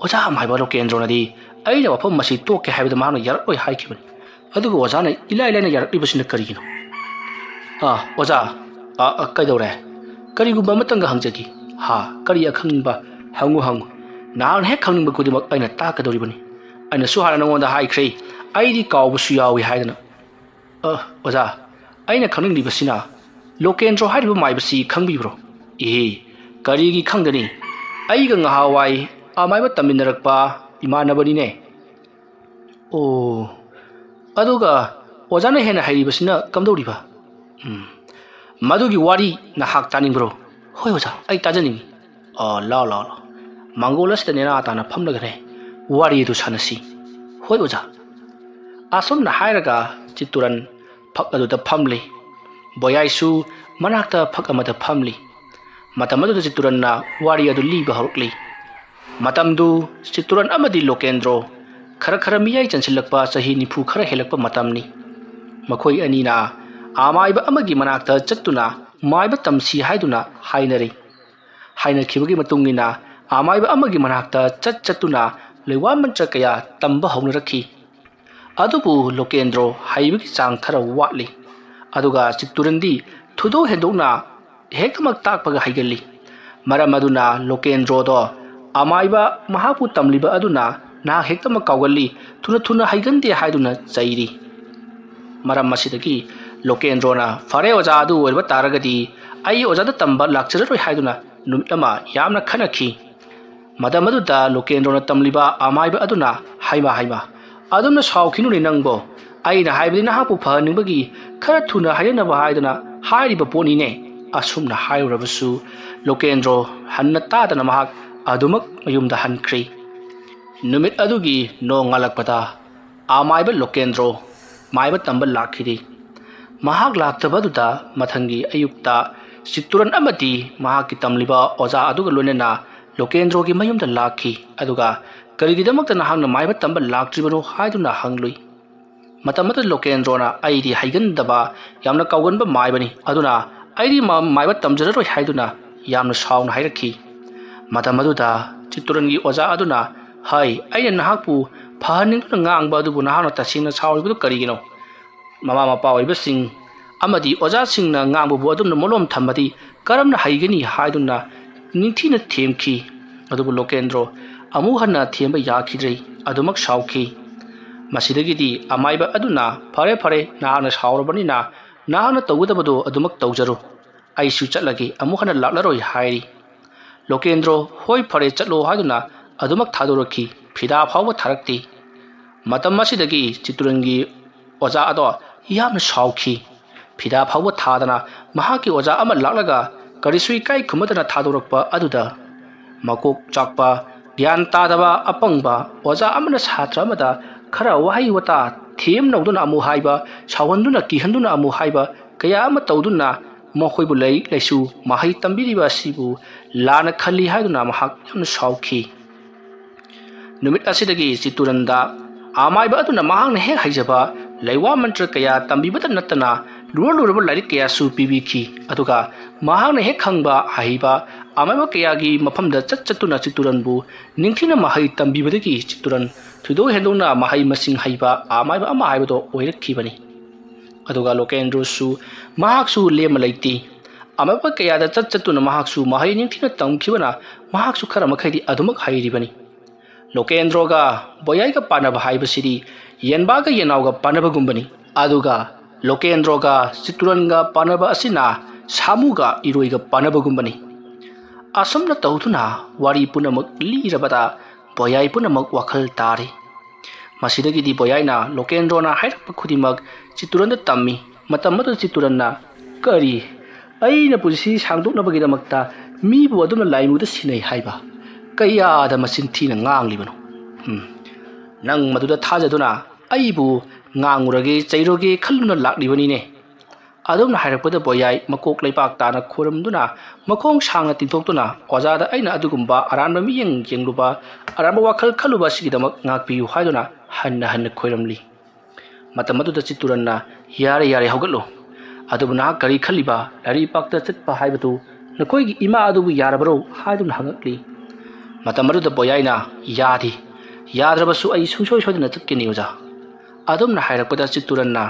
ꯑꯣꯖꯥ ꯑꯃꯥꯏꯕ ꯂꯣꯀꯦꯟꯗ꯭ꯔꯣꯅꯗꯤ ꯑꯩꯅ ꯋꯥꯐꯝ ꯃꯁꯤ ꯇꯣꯛꯀꯦ ꯍꯥꯏꯕꯗ ꯃꯍꯥꯛꯅ ꯌꯥꯔꯛꯂꯣꯏ ꯍꯥꯏꯈꯤꯕꯅꯤ꯫ ꯑꯗꯨꯒ ꯑꯣꯖꯥꯅ ꯏꯂꯥꯏ ꯂꯥꯏꯅ ꯌꯥꯔꯛꯂꯤꯕꯁꯤꯅ ꯀꯔꯤꯒꯤꯅꯣ? ꯑꯥ, ꯑꯣꯖꯥ, ꯑꯥ, ꯑꯥ, ꯀꯩꯗꯧꯔꯦ? ꯀꯔꯤꯒꯨꯝꯕ ꯑꯃꯇꯪꯒ ꯍꯪꯖꯒꯦ꯫ ꯍꯥ, ꯀꯔꯤ ꯑꯈꯪꯅꯤꯡꯕ? ꯍꯪꯉꯨ, ꯍꯪꯉꯨ꯫ ꯅꯍꯥꯛꯅ ꯍꯦꯛ ꯈꯪꯅꯤꯡꯕ ꯈꯨꯗꯤꯡꯃꯛ ꯑꯩꯅ ꯇꯥꯛꯀꯗꯧꯔꯤꯕꯅꯤ꯫ ꯑꯩꯅꯁꯨ ꯍꯥꯟꯅ ꯅꯉꯣꯟꯗ ꯍꯥꯏꯈ꯭ꯔꯦ, ꯑꯩꯗꯤ ꯀꯥꯎꯕꯁꯨ ꯌꯥꯎꯏ ꯍꯥꯏꯗꯅ꯫ ꯑ, ꯑꯣꯖꯥ, ꯑꯩꯅ ꯈꯪꯅꯤꯡꯂꯤꯕꯁꯤꯅ, ꯂꯣꯀꯦꯟꯗ꯭ꯔꯣ ꯍꯥꯏꯔꯤꯕ ꯃꯥꯏꯕꯁꯤ ꯈꯪꯕꯤꯕ꯭ꯔꯣ? ꯏꯍꯦ, ꯀꯔꯤꯒꯤ ꯈꯪꯗꯅꯤ? ꯑꯩꯒ ꯉꯍꯥꯟꯋꯥꯏ ꯑꯃꯥꯏꯕ ꯇꯝꯃꯤꯟꯅꯔꯛꯄ ꯏꯃꯥꯟꯅꯕꯅꯤꯅꯦ꯫ ꯑꯣ, ꯑꯗꯨꯒ ꯑꯣꯖꯥꯅ ꯍꯦꯟꯅ ꯍꯩꯔꯤꯕꯁꯤꯅ ꯀꯝꯗꯧꯔꯤꯕ? ꯎꯝ, ꯃꯗꯨꯒꯤ ꯋꯥꯔꯤ ꯅꯍꯥꯛ ꯇꯥꯅꯤꯡꯕ꯭ꯔꯣ? ꯍꯣꯏ ꯑꯣꯖꯥ, ꯑꯩ ꯇꯥꯖꯅꯤꯡꯉꯤ꯫ ꯑꯣ, ꯂꯥꯎ, ꯂꯥꯎ, ꯂꯥꯎ꯫ ꯃꯥꯡꯒꯣꯜ ꯑꯁꯤꯗ ꯅꯦꯅꯥ ꯇꯥꯅ ꯐꯝꯂꯒꯅꯦ ꯋꯥꯔꯤ ꯑꯗꯨ ꯁꯥꯟꯅꯁꯤ꯫ ꯍꯣꯏ ꯑꯣꯖꯥ꯫ ꯑꯁꯨꯝꯅ ꯍꯥꯏꯔꯒ ꯆꯤꯠꯇꯨꯔꯟ ꯐꯛ ꯑꯗꯨꯗ ꯐꯝꯂꯤ꯫ ꯕꯣꯌꯥꯏꯁꯨ ꯃꯅꯥꯛꯇ ꯐꯛ ꯑꯃꯗ ꯐꯝꯂꯤ꯫ ꯃꯇꯝ ꯑꯗꯨꯗ ꯆꯤꯠꯇꯨꯔꯟꯅ ꯋꯥꯔꯤ ꯑꯗꯨ ꯂꯤꯕ ꯍꯧꯔꯛꯂꯤ꯫ ꯃꯇꯝꯗꯨ ꯆꯤꯠꯇꯨꯔꯟ ꯑꯃꯗꯤ ꯂꯣꯀꯦꯟꯗ꯭ꯔꯣ ꯈꯔ ꯈꯔ ꯃꯤꯌꯥꯏ ꯆꯟꯁꯤꯜꯂꯛꯄ, ꯆꯍꯤ ꯅꯤꯐꯨ ꯈꯔ ꯍꯦꯜꯂꯛꯄ ꯃꯇꯝꯅꯤ꯫ ꯃꯈꯣꯏ ꯑꯅꯤꯅ ꯑꯃꯥꯏꯕ ꯑꯃꯒꯤ ꯃꯅꯥꯛꯇ ꯆꯠꯇꯨꯅ ꯃꯥꯏꯕ ꯇꯝꯁꯤ ꯍꯥꯏꯗꯨꯅ ꯍꯥꯏꯅꯔꯤ꯫ ꯍꯥꯏꯅꯈꯤꯕꯒꯤ ꯃꯇꯨꯡ ꯏꯟꯅ ꯑꯃꯥꯏꯕ ꯑꯃꯒꯤ ꯃꯅꯥꯛꯇ ꯆꯠ ꯆꯠꯇꯨꯅ ꯂꯩꯋꯥ ꯃꯟꯇ꯭ꯔ ꯀꯌꯥ ꯇꯝꯕ ꯍꯧꯅꯔꯛꯈꯤ꯫ ꯑꯗꯨꯕꯨ ꯂꯣꯀꯦꯟꯗ꯭ꯔꯣ ꯍꯩꯕꯒꯤ ꯆꯥꯡ ꯈꯔ ꯋꯥꯠꯂꯤ꯫ ꯑꯗꯨꯒ ꯆꯤꯠꯇꯨꯔꯟꯗꯤ ꯊꯣꯏꯗꯣꯛ ꯍꯦꯟꯗꯣꯛꯅ ꯍꯦꯛꯇꯃꯛ ꯇꯥꯛꯄꯒ ꯍꯩꯒꯜꯂꯤ꯫ ꯃꯔꯝ ꯑꯗꯨꯅ ꯂꯣꯀꯦꯟꯗ꯭ꯔꯣꯗꯣ ꯑꯃꯥꯏꯕ ꯃꯍꯥꯛꯄꯨ ꯇꯝꯂꯤꯕ ꯑꯗꯨꯅ ꯅꯍꯥꯛ ꯍꯦꯛꯇꯃꯛ ꯀꯥꯎꯒꯜꯂꯤ, ꯊꯨꯅ ꯊꯨꯅ ꯍꯩꯒꯟꯗꯦ ꯍꯥꯏꯗꯨꯅ ꯆꯩꯔꯤ꯫ ꯃꯔꯝ ꯑꯁꯤꯗꯒꯤ ꯂꯣꯀꯦꯟꯗ꯭ꯔꯣꯅ, "ꯐꯔꯦ, ꯑꯣꯖꯥ ꯑꯗꯨ ꯑꯣꯏꯔꯕ ꯇꯥꯔꯒꯗꯤ ꯑꯩ ꯑꯣꯖꯥꯗ ꯇꯝꯕ ꯂꯥꯛꯆꯔꯔꯣꯏ" ꯍꯥꯏꯗꯨꯅ ꯅꯨꯃꯤꯠ ꯑꯃ ꯌꯥꯝꯅ ꯈꯠꯅꯈꯤ꯫ ꯃꯇꯝ ꯑꯗꯨꯗ ꯂꯣꯀꯦꯟꯗ꯭ꯔꯣꯅ ꯇꯝꯂꯤꯕ ꯑꯃꯥꯏꯕ ꯑꯗꯨꯅ, "ꯍꯩꯃꯥ, ꯍꯩꯃꯥ, ꯑꯗꯨꯝꯅ ꯁꯥꯎꯈꯤꯅꯨꯅꯦ ꯅꯪꯕꯣ꯫ ꯑꯩꯅ ꯍꯥꯏꯕꯗꯤ ꯅꯍꯥꯛꯄꯨ ꯐꯍꯟꯅꯤꯡꯕꯒꯤ ꯈꯔ ꯊꯨꯅ ꯍꯥꯏꯔꯛꯅꯕ ꯍꯥꯏꯗꯨꯅ ꯍꯥꯏꯔꯤꯕ ꯄꯣꯠꯅꯤꯅꯦ"꯫ ꯑꯁꯨꯝꯅ ꯍꯥꯏꯔꯨꯔꯕꯁꯨ ꯂꯣꯀꯦꯟꯗ꯭ꯔꯣ ꯍꯟꯅ ꯇꯥꯗꯅ ꯃꯍꯥꯛ ꯑꯗꯨꯃꯛ ꯃꯌꯨꯝꯗ ꯍꯟꯈ꯭ꯔꯤ꯫ ꯅꯨꯃꯤꯠ ꯑꯗꯨꯒꯤ ꯅꯣꯡꯉꯥꯜꯂꯛꯄꯗ ꯑꯃꯥꯏꯕ ꯂꯣꯀꯦꯟꯗ꯭ꯔꯣ ꯃꯥꯏꯕ ꯇꯝꯕ ꯂꯥꯛꯈꯤꯗꯦ꯫ ꯃꯍꯥꯛ ꯂꯥꯛꯇꯕ ꯑꯗꯨꯗ ꯃꯊꯪꯒꯤ ꯑꯌꯨꯛꯇ ꯆꯤꯠꯇꯨꯔꯟ ꯑꯃꯗꯤ ꯃꯍꯥꯛꯀꯤ ꯇꯝꯂꯤꯕ ꯑꯣꯖꯥ ꯑꯗꯨꯒ ꯂꯣꯏꯅꯅ ꯂꯣꯀꯦꯟꯗ꯭ꯔꯣꯒꯤ ꯃꯌꯨꯝꯗ ꯂꯥꯛꯈꯤ꯫ ꯑꯗꯨꯒ "ꯀꯔꯤꯒꯤꯗꯃꯛꯇ ꯅꯍꯥꯛꯅ ꯃꯥꯏꯕ ꯇꯝꯕ ꯂꯥꯛꯇ꯭ꯔꯤꯕꯅꯣ?" ꯍꯥꯏꯗꯨꯅ ꯍꯪꯂꯨꯏ꯫ ꯃꯇꯝ ꯑꯗꯨꯗ ꯂꯣꯀꯦꯟꯗ꯭ꯔꯣꯅ, "ꯑꯩꯗꯤ ꯍꯩꯒꯟꯗꯕ, ꯌꯥꯝꯅ ꯀꯥꯎꯒꯟꯕ ꯃꯥꯏꯕꯅꯤ, ꯑꯗꯨꯅ ꯑꯩꯗꯤ ꯃ-, ꯃꯥꯏꯕ ꯇꯝꯖꯔꯔꯣꯏ" ꯍꯥꯏꯗꯨꯅ ꯌꯥꯝꯅ ꯁꯥꯎꯅ ꯍꯥꯏꯔꯛꯈꯤ꯫ ꯃꯇꯝ ꯑꯗꯨꯗ ꯆꯤꯠꯇꯨꯔꯟꯒꯤ ꯑꯣꯖꯥ ꯑꯗꯨꯅ, "ꯍꯥꯏ, ꯑꯩꯅ ꯅꯍꯥꯛꯄꯨ ꯐꯍꯟꯅꯤꯡꯗꯨꯅ ꯉꯥꯡꯕ ꯑꯗꯨꯕꯨ ꯅꯍꯥꯛꯅ ꯇꯁꯦꯡꯅ ꯁꯥꯎꯔꯤꯕꯗꯨ ꯀꯔꯤꯒꯤꯅꯣ? ꯃꯃꯥ ꯃꯄꯥ ꯑꯣꯏꯕꯁꯤꯡ ꯑꯃꯗꯤ ꯑꯣꯖꯥꯁꯤꯡꯅ ꯉꯥꯡꯕꯕꯨ ꯑꯗꯨꯝꯅ ꯃꯣꯂꯣꯝ ꯊꯝꯕꯗꯤ ꯀꯔꯝꯅ ꯍꯩꯒꯅꯤ?" ꯍꯥꯏꯗꯨꯅ ꯅꯤꯡꯊꯤꯅ ꯊꯦꯝꯈꯤ꯫ ꯑꯗꯨꯕꯨ ꯂꯣꯀꯦꯟꯗ꯭ꯔꯣ ꯑꯃꯨꯛ ꯍꯟꯅ ꯊꯦꯝꯕ ꯌꯥꯈꯤꯗ꯭ꯔꯦ꯫ ꯑꯗꯨꯃꯛ ꯁꯥꯎꯈꯤ꯫ ꯃꯁꯤꯗꯒꯤꯗꯤ ꯑꯃꯥꯏꯕ ꯑꯗꯨꯅ, "ꯐꯔꯦ, ꯐꯔꯦ, ꯅꯍꯥꯛꯅ ꯁꯥꯎꯔꯕꯅꯤꯅ ꯅꯍꯥꯛꯅ ꯇꯧꯒꯗꯕꯗꯣ ꯑꯗꯨꯃꯛ ꯇꯧꯖꯔꯣ꯫ ꯑꯩꯁꯨ ꯆꯠꯂꯒꯦ, ꯑꯃꯨꯛ ꯍꯟꯅ ꯂꯥꯛꯂꯔꯣꯏ" ꯍꯥꯏꯔꯤ꯫ ꯂꯣꯀꯦꯟꯗ꯭ꯔꯣ, "ꯍꯣꯏ, ꯐꯔꯦ, ꯆꯠꯂꯣ" ꯍꯥꯏꯗꯨꯅ ꯑꯗꯨꯃꯛ ꯊꯥꯗꯣꯔꯛꯈꯤ꯫ ꯐꯤꯗꯥ ꯐꯥꯎꯕ ꯊꯥꯔꯛꯇꯦ꯫ ꯃꯇꯝ ꯑꯁꯤꯗꯒꯤ ꯆꯤꯠꯇꯨꯔꯟꯒꯤ ꯑꯣꯖꯥ ꯑꯗꯣ ꯌꯥꯝꯅ ꯁꯥꯎꯈꯤ꯫ ꯐꯤꯗꯥ ꯐꯥꯎꯕ ꯊꯥꯗꯅ ꯃꯍꯥꯛꯀꯤ ꯑꯣꯖꯥ ꯑꯃ ꯂꯥꯛꯂꯒ ꯀꯔꯤꯁꯨ ꯏꯀꯥꯏ ꯈꯨꯝꯅꯗꯅ ꯊꯥꯗꯣꯔꯛꯄ ꯑꯗꯨꯗ ꯃꯀꯣꯛ ꯆꯥꯛꯄ, ꯒ꯭ꯌꯥꯟ ꯇꯥꯗꯕ, ꯑꯄꯪꯕ ꯑꯣꯖꯥ ꯑꯃꯅ ꯁꯥꯇ꯭ꯔ ꯑꯃꯗ ꯈꯔ ꯋꯥꯍꯩ ꯋꯥꯇꯥ ꯊꯦꯝ ꯅꯧꯗꯨꯅ ꯑꯃꯨꯛ ꯍꯥꯏꯕ, ꯁꯥꯎꯍꯟꯗꯨꯅ ꯀꯤꯍꯟꯗꯨꯅ ꯑꯃꯨꯛ ꯍꯥꯏꯕ ꯀꯌꯥ ꯑꯃ ꯇꯧꯗꯨꯅ ꯃꯈꯣꯏꯕꯨ ꯂꯥꯏꯔꯤꯛ ꯂꯥꯏꯁꯨ ꯃꯍꯩ ꯇꯝꯕꯤꯔꯤꯕ ꯑꯁꯤꯕꯨ ꯂꯥꯟꯅ ꯈꯜꯂꯤ ꯍꯥꯏꯗꯨꯅ ꯃꯍꯥꯛ ꯌꯥꯝꯅ ꯁꯥꯎꯈꯤ꯫ ꯅꯨꯃꯤꯠ ꯑꯁꯤꯗꯒꯤ ꯆꯤꯠꯇꯨꯔꯟꯗ ꯑꯃꯥꯏꯕ ꯑꯗꯨꯅ ꯃꯍꯥꯛꯅ ꯍꯦꯛ ꯍꯩꯖꯕ ꯂꯩꯋꯥ ꯃꯟꯇ꯭ꯔ ꯀꯌꯥ ꯇꯝꯕꯤꯕꯇ ꯅꯠꯇꯅ ꯂꯨꯔ ꯂꯨꯔꯕ ꯂꯥꯏꯔꯤꯛ ꯀꯌꯥꯁꯨ ꯄꯤꯕꯤꯈꯤ꯫ ꯑꯗꯨꯒ ꯃꯍꯥꯛꯅ ꯍꯦꯛ ꯈꯪꯕ ꯑꯍꯩꯕ ꯑꯃꯥꯏꯕ ꯀꯌꯥꯒꯤ ꯃꯐꯝꯗ ꯆꯠ ꯆꯠꯇꯨꯅ ꯆꯤꯠꯇꯨꯔꯟꯕꯨ ꯅꯤꯡꯊꯤꯅ ꯃꯍꯩ ꯇꯝꯕꯤꯕꯗꯒꯤ ꯆꯤꯠꯇꯨꯔꯟ ꯊꯣꯏꯗꯣꯛ ꯍꯦꯟꯗꯣꯛꯅ ꯃꯍꯩ ꯃꯁꯤꯡ ꯍꯩꯕ ꯑꯃꯥꯏꯕ ꯑꯃ ꯍꯥꯏꯕꯗꯣ ꯑꯣꯏꯔꯛꯈꯤꯕꯅꯤ꯫ ꯑꯗꯨꯒ ꯂꯣꯀꯦꯟꯗ꯭ꯔꯣꯁꯨ ꯃꯍꯥꯛꯁꯨ ꯂꯦꯝꯃ ꯂꯩꯇꯦ꯫ ꯑꯃꯥꯏꯕ ꯀꯌꯥꯗ ꯆꯠ ꯆꯠꯇꯨꯅ ꯃꯍꯥꯛꯁꯨ ꯃꯍꯩ ꯅꯤꯡꯊꯤꯅ ꯇꯝꯈꯤꯕꯅ ꯃꯍꯥꯛꯁꯨ ꯈꯔ ꯃꯈꯩꯗꯤ ꯑꯗꯨꯃꯛ ꯍꯩꯔꯤꯕꯅꯤ꯫ ꯂꯣꯀꯦꯟꯗ꯭ꯔꯣꯒ ꯕꯣꯌꯥꯏꯒ ꯄꯥꯟꯅꯕ ꯍꯥꯏꯕꯁꯤꯗꯤ ꯌꯦꯟꯕꯥꯒ ꯌꯦꯅꯥꯎꯒ ꯄꯥꯟꯅꯕꯒꯨꯝꯕꯅꯤ꯫ ꯑꯗꯨꯒ ꯂꯣꯀꯦꯟꯗ꯭ꯔꯣꯒ ꯆꯤꯠꯇꯨꯔꯟꯒ ꯄꯥꯟꯅꯕ ꯑꯁꯤꯅ ꯁꯥꯃꯨꯒ ꯏꯔꯣꯏꯒ ꯄꯥꯟꯅꯕꯒꯨꯝꯕꯅꯤ꯫ ꯑꯁꯨꯝꯅ ꯇꯧꯗꯨꯅ ꯋꯥꯔꯤ ꯄꯨꯝꯅꯃꯛ ꯂꯤꯔꯕꯗ ꯕꯣꯌꯥꯏ ꯄꯨꯝꯅꯃꯛ ꯋꯥꯈꯜ ꯇꯥꯔꯤ꯫ ꯃꯁꯤꯗꯒꯤꯗꯤ ꯕꯣꯌꯥꯏꯅ ꯂꯣꯀꯦꯟꯗ꯭ꯔꯣꯅ ꯍꯥꯏꯔꯛꯄ ꯈꯨꯗꯤꯡꯃꯛ ꯆꯤꯠꯇꯨꯔꯟꯗ ꯇꯝꯃꯤ꯫ ꯃꯇꯝ ꯑꯗꯨꯗ ꯆꯤꯠꯇꯨꯔꯟꯅ, "ꯀꯔꯤ? ꯑꯩꯅ ꯄꯨꯟꯁꯤ ꯁꯥꯡꯗꯣꯛꯅꯕꯒꯤꯗꯃꯛꯇ ꯃꯤꯕꯨ ꯑꯗꯨꯝꯅ ꯂꯥꯏꯃꯨꯗ ꯁꯤꯟꯅꯩ ꯍꯥꯏꯕ? ꯀꯌꯥꯗ ꯃꯆꯤꯟ ꯊꯤꯅ ꯉꯥꯡꯂꯤꯕꯅꯣ? ꯎꯝ, ꯅꯪ ꯃꯗꯨꯗ ꯊꯥꯖꯗꯨꯅ ꯑꯩꯕꯨ ꯉꯥꯡꯉꯨꯔꯒꯦ, ꯆꯩꯔꯨꯔꯒꯦ ꯈꯜꯂꯨꯅ ꯂꯥꯛꯂꯤꯕꯅꯤꯅꯦ?" ꯑꯗꯨꯝꯅ ꯍꯥꯏꯔꯛꯄꯗ ꯕꯣꯌꯥꯏ ꯃꯀꯣꯛ ꯂꯩꯕꯥꯛ ꯇꯥꯅ ꯈꯨꯔꯨꯝꯗꯨꯅ ꯃꯈꯣꯡ ꯁꯥꯡꯅ ꯇꯤꯡꯊꯣꯛꯇꯨꯅ, "ꯑꯣꯖꯥꯗ ꯑꯩꯅ ꯑꯗꯨꯒꯨꯝꯕ ꯑꯔꯥꯟꯕ ꯃꯤꯠꯌꯦꯡ ꯌꯦꯡꯂꯨꯕ, ꯑꯔꯥꯟꯕ ꯋꯥꯈꯜ ꯈꯜꯂꯨꯕ ꯑꯁꯤꯒꯤꯗꯃꯛ ꯉꯥꯛꯄꯤꯌꯨ" ꯍꯥꯏꯗꯨꯅ ꯍꯟꯅ ꯍꯟꯅ ꯈꯨꯔꯨꯝꯂꯤ꯫ ꯃꯇꯝ ꯑꯗꯨꯗ ꯆꯤꯠꯇꯨꯔꯟꯅ, "ꯌꯥꯔꯦ, ꯌꯥꯔꯦ, ꯍꯧꯒꯠꯂꯨ꯫ ꯑꯗꯨꯕꯨ ꯅꯍꯥꯛ ꯀꯔꯤ ꯈꯜꯂꯤꯕ? ꯂꯥꯏꯔꯤꯛ ꯄꯥꯛꯇ ꯆꯠꯄ ꯍꯥꯏꯕꯗꯨ ꯅꯈꯣꯏꯒꯤ ꯏꯃꯥ ꯑꯗꯨꯕꯨ ꯌꯥꯔꯕꯔꯣ?" ꯍꯥꯏꯗꯨꯅ ꯍꯪꯉꯛꯂꯤ꯫ ꯃꯇꯝ ꯑꯗꯨꯗ ꯕꯣꯌꯥꯏꯅ, "ꯌꯥꯗꯦ, ꯌꯥꯗ꯭ꯔꯕꯁꯨ ꯑꯩ ꯁꯨꯡꯁꯣꯏ ꯁꯣꯏꯗꯅ ꯆꯠꯀꯅꯤ ꯑꯣꯖꯥ"꯫ ꯑꯗꯨꯝꯅ ꯍꯥꯏꯔꯛꯄꯗ ꯆꯤꯠꯇꯨꯔꯟꯅ,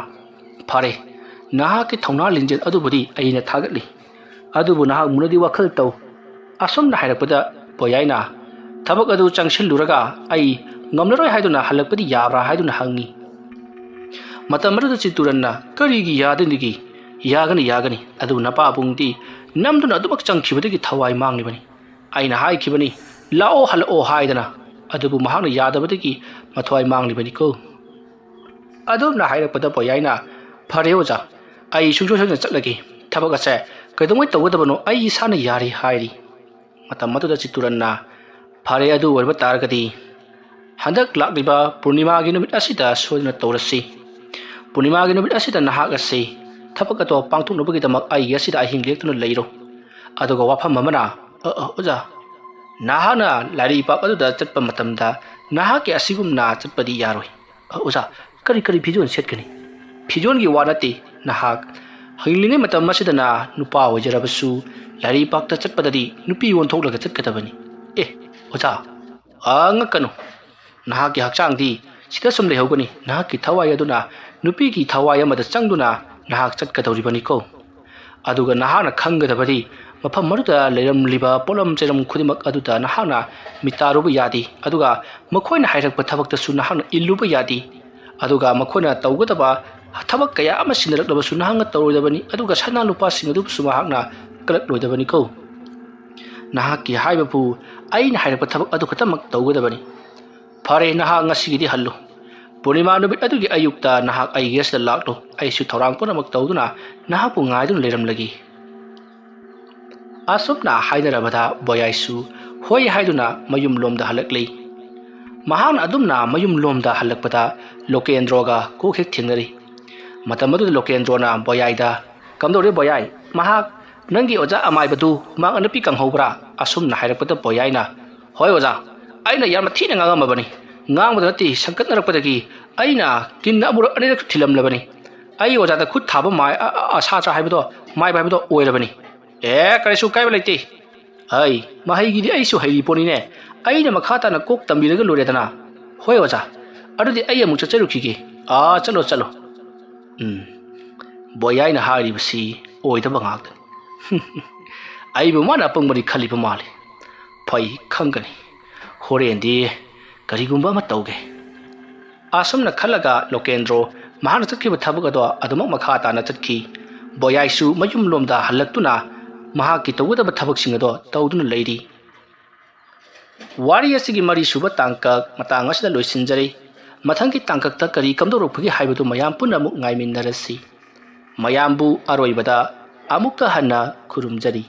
"ꯐꯔꯦ, ꯅꯍꯥꯛꯀꯤ ꯊꯧꯅꯥ ꯂꯤꯡꯖꯦꯜ ꯑꯗꯨꯕꯨꯗꯤ ꯑꯩꯅ ꯊꯥꯒꯠꯂꯤ, ꯑꯗꯨꯕꯨ ꯅꯍꯥꯛ ꯃꯨꯟꯅꯗꯤ ꯋꯥꯈꯜ ꯇꯧ"꯫ ꯑꯁꯨꯝꯅ ꯍꯥꯏꯔꯛꯄꯗ ꯕꯣꯌꯥꯏꯅ, "ꯊꯕꯛ ꯑꯗꯨ ꯆꯪꯁꯤꯜꯂꯨꯔꯒ ꯑꯩ ꯉꯝꯂꯔꯣꯏ ꯍꯥꯏꯗꯨꯅ ꯍꯜꯂꯛꯄꯗꯤ ꯌꯥꯕ꯭ꯔꯥ?" ꯍꯥꯏꯗꯨꯅ ꯍꯪꯉꯤ꯫ ꯃꯇꯝ ꯑꯗꯨꯗ ꯆꯤꯠꯇꯨꯔꯟꯅ, "ꯀꯔꯤꯒꯤ ꯌꯥꯗꯣꯏꯅꯤꯒꯤ? ꯌꯥꯒꯅꯤ, ꯌꯥꯒꯅꯤ꯫ ꯑꯗꯨꯕꯨ ꯅꯄꯥꯕꯨꯡꯗꯤ ꯅꯝꯗꯨꯅ ꯑꯗꯨꯃꯛ ꯆꯪꯈꯤꯕꯗꯒꯤ ꯊꯋꯥꯏ ꯃꯥꯡꯂꯤꯕꯅꯤ꯫ ꯑꯩꯅ ꯍꯥꯏꯈꯤꯕꯅꯤ, 'ꯂꯥꯛꯑꯣ, ꯍꯜꯂꯛꯑꯣ' ꯍꯥꯏꯗꯅ꯫ ꯑꯗꯨꯕꯨ ꯃꯍꯥꯛꯅ ꯌꯥꯗꯕꯗꯒꯤ ꯃꯊ꯭ꯋꯥꯏ ꯃꯥꯡꯂꯤꯕꯅꯤꯀꯣ"꯫ ꯑꯗꯨꯝꯅ ꯍꯥꯏꯔꯛꯄꯗ ꯕꯣꯌꯥꯏꯅ, "ꯐꯔꯦ ꯑꯣꯖꯥ, ꯑꯩ ꯁꯨꯡꯁꯣꯏ ꯁꯣꯏꯗꯅ ꯆꯠꯂꯒꯦ꯫ ꯊꯕꯛ ꯑꯁꯦ ꯀꯩꯗꯧꯉꯩ ꯇꯧꯒꯗꯕꯅꯣ ꯑꯩ ꯏꯁꯥꯅ ꯌꯥꯔꯦ" ꯍꯥꯏꯔꯤ꯫ ꯃꯇꯝ ꯑꯗꯨꯗ ꯆꯤꯠꯇꯨꯔꯟꯅ, "ꯐꯔꯦ, ꯑꯗꯨ ꯑꯣꯏꯕ ꯇꯥꯔꯒꯗꯤ ꯍꯟꯗꯛ ꯂꯥꯛꯂꯤꯕ ꯄꯨꯔꯅꯤꯃꯥꯒꯤ ꯅꯨꯃꯤꯠ ꯑꯁꯤꯗ ꯁꯣꯏꯗꯅ ꯇꯧꯔꯁꯤ꯫ ꯄꯨꯔꯅꯤꯃꯥꯒꯤ ꯅꯨꯃꯤꯠ ꯑꯁꯤꯗ ꯅꯍꯥꯛ ꯑꯁꯤ ꯊꯕꯛ ꯑꯗꯣ ꯄꯥꯡꯊꯣꯛꯅꯕꯒꯤꯗꯃꯛ ꯑꯩꯒꯤ ꯑꯁꯤꯗ ꯑꯍꯤꯡ ꯂꯦꯛꯇꯨꯅ ꯂꯩꯔꯣ꯫ ꯑꯗꯨꯒ ꯋꯥꯐꯝ ꯑꯃꯅ"꯫ "ꯑ, ꯑ, ꯑꯣꯖꯥ, ꯅꯍꯥꯛꯅ ꯂꯥꯏꯔꯩꯄꯥꯛ ꯑꯗꯨꯗ ꯆꯠꯄ ꯃꯇꯝꯗ ꯅꯍꯥꯛꯀꯤ ꯑꯁꯤꯒꯨꯝꯅ ꯆꯠꯄꯗꯤ ꯌꯥꯔꯣꯏ"꯫ "ꯑ, ꯑꯣꯖꯥ, ꯀꯔꯤ ꯀꯔꯤ ꯐꯤꯖꯣꯜ ꯁꯦꯠꯀꯅꯤ?" "ꯐꯤꯖꯣꯜꯒꯤ ꯋꯥ ꯅꯠꯇꯦ, ꯅꯍꯥꯛ ꯍꯤꯡꯂꯤꯉꯩ ꯃꯇꯝ ꯑꯁꯤꯗꯅ ꯅꯨꯄꯥ ꯑꯣꯏꯖꯔꯕꯁꯨ ꯂꯥꯏꯔꯩꯄꯥꯛꯇ ꯆꯠꯄꯗꯗꯤ ꯅꯨꯄꯤ ꯑꯣꯟꯊꯣꯛꯂꯒ ꯆꯠꯀꯗꯕꯅꯤ"꯫ "ꯑꯦ, ꯑꯣꯖꯥ, ꯑꯉꯛꯀꯅꯨ꯫ ꯅꯍꯥꯛꯀꯤ ꯍꯛꯆꯥꯡꯗꯤ ꯁꯤꯗ ꯁꯨꯝ ꯂꯩꯍꯧꯒꯅꯤ꯫ ꯅꯍꯥꯛꯀꯤ ꯊꯋꯥꯏ ꯑꯗꯨꯅ ꯅꯨꯄꯤꯒꯤ ꯊꯋꯥꯏ ꯑꯃꯗ ꯆꯪꯗꯨꯅ ꯅꯍꯥꯛ ꯆꯠꯀꯗꯧꯔꯤꯕꯅꯤꯀꯣ꯫ ꯑꯗꯨꯒ ꯅꯍꯥꯛꯅ ꯈꯪꯒꯗꯕꯗꯤ, ꯃꯐꯝ ꯑꯗꯨꯗ ꯂꯩꯔꯝꯂꯤꯕ ꯄꯣꯠꯂꯝ ꯆꯩꯔꯝ ꯈꯨꯗꯤꯡꯃꯛ ꯑꯗꯨꯗ ꯅꯍꯥꯛꯅ ꯃꯤꯇꯥꯔꯨꯕ ꯌꯥꯗꯦ꯫ ꯑꯗꯨꯒ ꯃꯈꯣꯏꯅ ꯍꯥꯏꯔꯛꯄ ꯊꯕꯛꯇꯁꯨ ꯅꯍꯥꯛꯅ ꯏꯜꯂꯨꯕ ꯌꯥꯗꯦ꯫ ꯑꯗꯨꯒ ꯃꯈꯣꯏꯅ ꯇꯧꯒꯗꯕ ꯊꯕꯛ ꯀꯌꯥ ꯑꯃ ꯁꯤꯟꯅꯔꯛꯂꯕꯁꯨ ꯅꯍꯥꯛꯅ ꯇꯧꯔꯣꯏꯗꯕꯅꯤ꯫ ꯑꯗꯨꯒ ꯁꯅꯥ ꯂꯨꯄꯥꯁꯤꯡ ꯑꯗꯨꯕꯨꯁꯨ ꯃꯍꯥꯛꯅ ꯀꯜꯂꯛꯂꯣꯏꯗꯕꯅꯤꯀꯣ꯫ ꯅꯍꯥꯛꯀꯤ ꯍꯥꯏꯕꯕꯨ ꯑꯩꯅ ꯍꯥꯏꯔꯛꯄ ꯊꯕꯛ ꯑꯗꯨ ꯈꯛꯇꯃꯛ ꯇꯧꯒꯗꯕꯅꯤ꯫ ꯐꯔꯦ, ꯅꯍꯥꯛ ꯉꯁꯤꯒꯤꯗꯤ ꯍꯜꯂꯨ꯫ ꯄꯨꯔꯅꯤꯃꯥ ꯅꯨꯃꯤꯠ ꯑꯗꯨꯒꯤ ꯑꯌꯨꯛꯇ ꯅꯍꯥꯛ ꯑꯩꯒꯤ ꯑꯁꯤꯗ ꯂꯥꯛꯂꯨ꯫ ꯑꯩꯁꯨ ꯊꯧꯔꯥꯡ ꯄꯨꯝꯅꯃꯛ ꯇꯧꯗꯨꯅ ꯅꯍꯥꯛꯄꯨ ꯉꯥꯏꯗꯨꯅ ꯂꯩꯔꯝꯂꯒꯦ"꯫ ꯑꯁꯨꯝꯅ ꯍꯥꯏꯅꯔꯕꯗ ꯕꯣꯌꯥꯏꯁꯨ ꯍꯣꯏ ꯍꯥꯏꯗꯨꯅ ꯃꯌꯨꯝ ꯂꯣꯝꯗ ꯍꯜꯂꯛꯂꯤ꯫ ꯃꯍꯥꯛꯅ ꯑꯗꯨꯝꯅ ꯃꯌꯨꯝ ꯂꯣꯝꯗ ꯍꯜꯂꯛꯄꯗ ꯂꯣꯀꯦꯟꯗ꯭ꯔꯣꯒ ꯀꯣꯛ ꯍꯦꯛ ꯊꯦꯡꯅꯔꯤ꯫ ꯃꯇꯝ ꯑꯗꯨꯗ ꯂꯣꯀꯦꯟꯗ꯭ꯔꯣꯅ ꯕꯣꯌꯥꯏꯗ, "ꯀꯝꯗꯧꯔꯦ ꯕꯣꯌꯥꯏ? ꯃꯍꯥꯛ ꯅꯪꯒꯤ ꯑꯣꯖꯥ ꯑꯃꯥꯏꯕꯗꯨ ꯃꯍꯥꯛ ꯅꯨꯄꯤ ꯀꯪꯍꯧꯕ꯭ꯔꯥ?" ꯑꯁꯨꯝꯅ ꯍꯥꯏꯔꯛꯄꯗ ꯕꯣꯌꯥꯏꯅ, "ꯍꯣꯏ ꯑꯣꯖꯥ, ꯑꯩꯅ ꯌꯥꯝꯅ ꯊꯤꯅ ꯉꯥꯡꯉꯝꯃꯕꯅꯤ꯫ ꯉꯥꯡꯕꯗ ꯅꯠꯇꯦ, ꯁꯪꯀꯠꯅꯔꯛꯄꯗꯒꯤ ꯑꯩꯅ ꯀꯤꯟꯅ ꯑꯃꯨꯔꯛ ꯑꯅꯤꯔꯛ ꯊꯤꯜꯂꯝꯂꯕꯅꯤ꯫ ꯑꯩ ꯑꯣꯖꯥꯗ ꯈꯨꯠ ꯊꯥꯕ ꯃꯥꯏ-, ꯑ-, ꯑ-, ꯑ-, ꯁꯥꯇ꯭ꯔ ꯍꯥꯏꯕꯗꯣ, ꯃꯥꯏꯕ ꯍꯥꯏꯕꯗꯣ ꯑꯣꯏꯔꯕꯅꯤ"꯫ "ꯑꯦ, ꯀꯔꯤꯁꯨ ꯀꯥꯏꯕ ꯂꯩꯇꯦ꯫ ꯑꯩ, ꯃꯍꯩꯒꯤꯗꯤ ꯑꯩꯁꯨ ꯍꯩꯔꯤ ꯄꯣꯠꯅꯤꯅꯦ꯫ ꯑꯩꯅ ꯃꯈꯥ ꯇꯥꯅ ꯀꯣꯛ ꯇꯝꯕꯤꯔꯒ ꯂꯣꯏꯔꯦꯗꯅ꯫ ꯍꯣꯏ ꯑꯣꯖꯥ, ꯑꯗꯨꯗꯤ ꯑꯩ ꯑꯃꯨꯛ ꯆꯠꯆꯔꯨꯈꯤꯒꯦ꯫ ꯑꯥ, ꯆꯠꯂꯣ, ꯆꯠꯂꯣ꯫ ꯎꯝ, ꯕꯣꯌꯥꯏꯅ ꯍꯥꯏꯔꯤꯕꯁꯤ ꯑꯣꯏꯗꯕ ꯉꯥꯛꯇꯅꯤ꯫ ꯑꯩꯕꯨ ꯃꯥꯅ ꯑꯄꯪꯕꯅꯤ ꯈꯜꯂꯤꯕ ꯃꯥꯜꯂꯤ꯫ ꯐꯩ, ꯈꯪꯒꯅꯤ꯫ ꯍꯣꯔꯦꯟꯗꯤ ꯀꯔꯤꯒꯨꯝꯕ ꯑꯃ ꯇꯧꯒꯦ꯫ ꯑꯁꯨꯝꯅ ꯈꯜꯂꯒ ꯂꯣꯀꯦꯟꯗ꯭ꯔꯣ ꯃꯍꯥꯛꯅ ꯆꯠꯈꯤꯕ ꯊꯕꯛ ꯑꯗꯣ ꯑꯗꯨꯃꯛ ꯃꯈꯥ ꯇꯥꯅ ꯆꯠꯈꯤ꯫ ꯕꯣꯌꯥꯏꯁꯨ ꯃꯌꯨꯝꯂꯣꯝꯗ ꯍꯜꯂꯛꯇꯨꯅ ꯃꯍꯥꯛꯀꯤ ꯇꯧꯒꯗꯕ ꯊꯕꯛꯁꯤꯡ ꯑꯗꯣ ꯇꯧꯗꯨꯅ ꯂꯩꯔꯤ꯫ ꯋꯥꯔꯤ ꯑꯁꯤꯒꯤ ꯃꯔꯤꯁꯨꯕ ꯇꯥꯡꯀꯛ ꯃꯇꯥꯡ ꯑꯁꯤꯗ ꯂꯣꯏꯁꯤꯟꯖꯔꯤ꯫ ꯃꯊꯪꯒꯤ ꯇꯥꯡꯀꯛꯇ ꯀꯔꯤ ꯀꯝꯗꯧꯔꯛꯄꯒꯦ ꯍꯥꯏꯕꯗꯨ ꯃꯌꯥꯝ ꯄꯨꯟꯅ ꯑꯃꯨꯛ ꯉꯥꯏꯃꯤꯟꯅꯔꯁꯤ꯫ ꯃꯌꯥꯝꯕꯨ ꯑꯔꯣꯏꯕꯗ ꯑꯃꯨꯛꯀ ꯍꯟꯅ ꯈꯨꯔꯨꯝꯖꯔꯤ꯫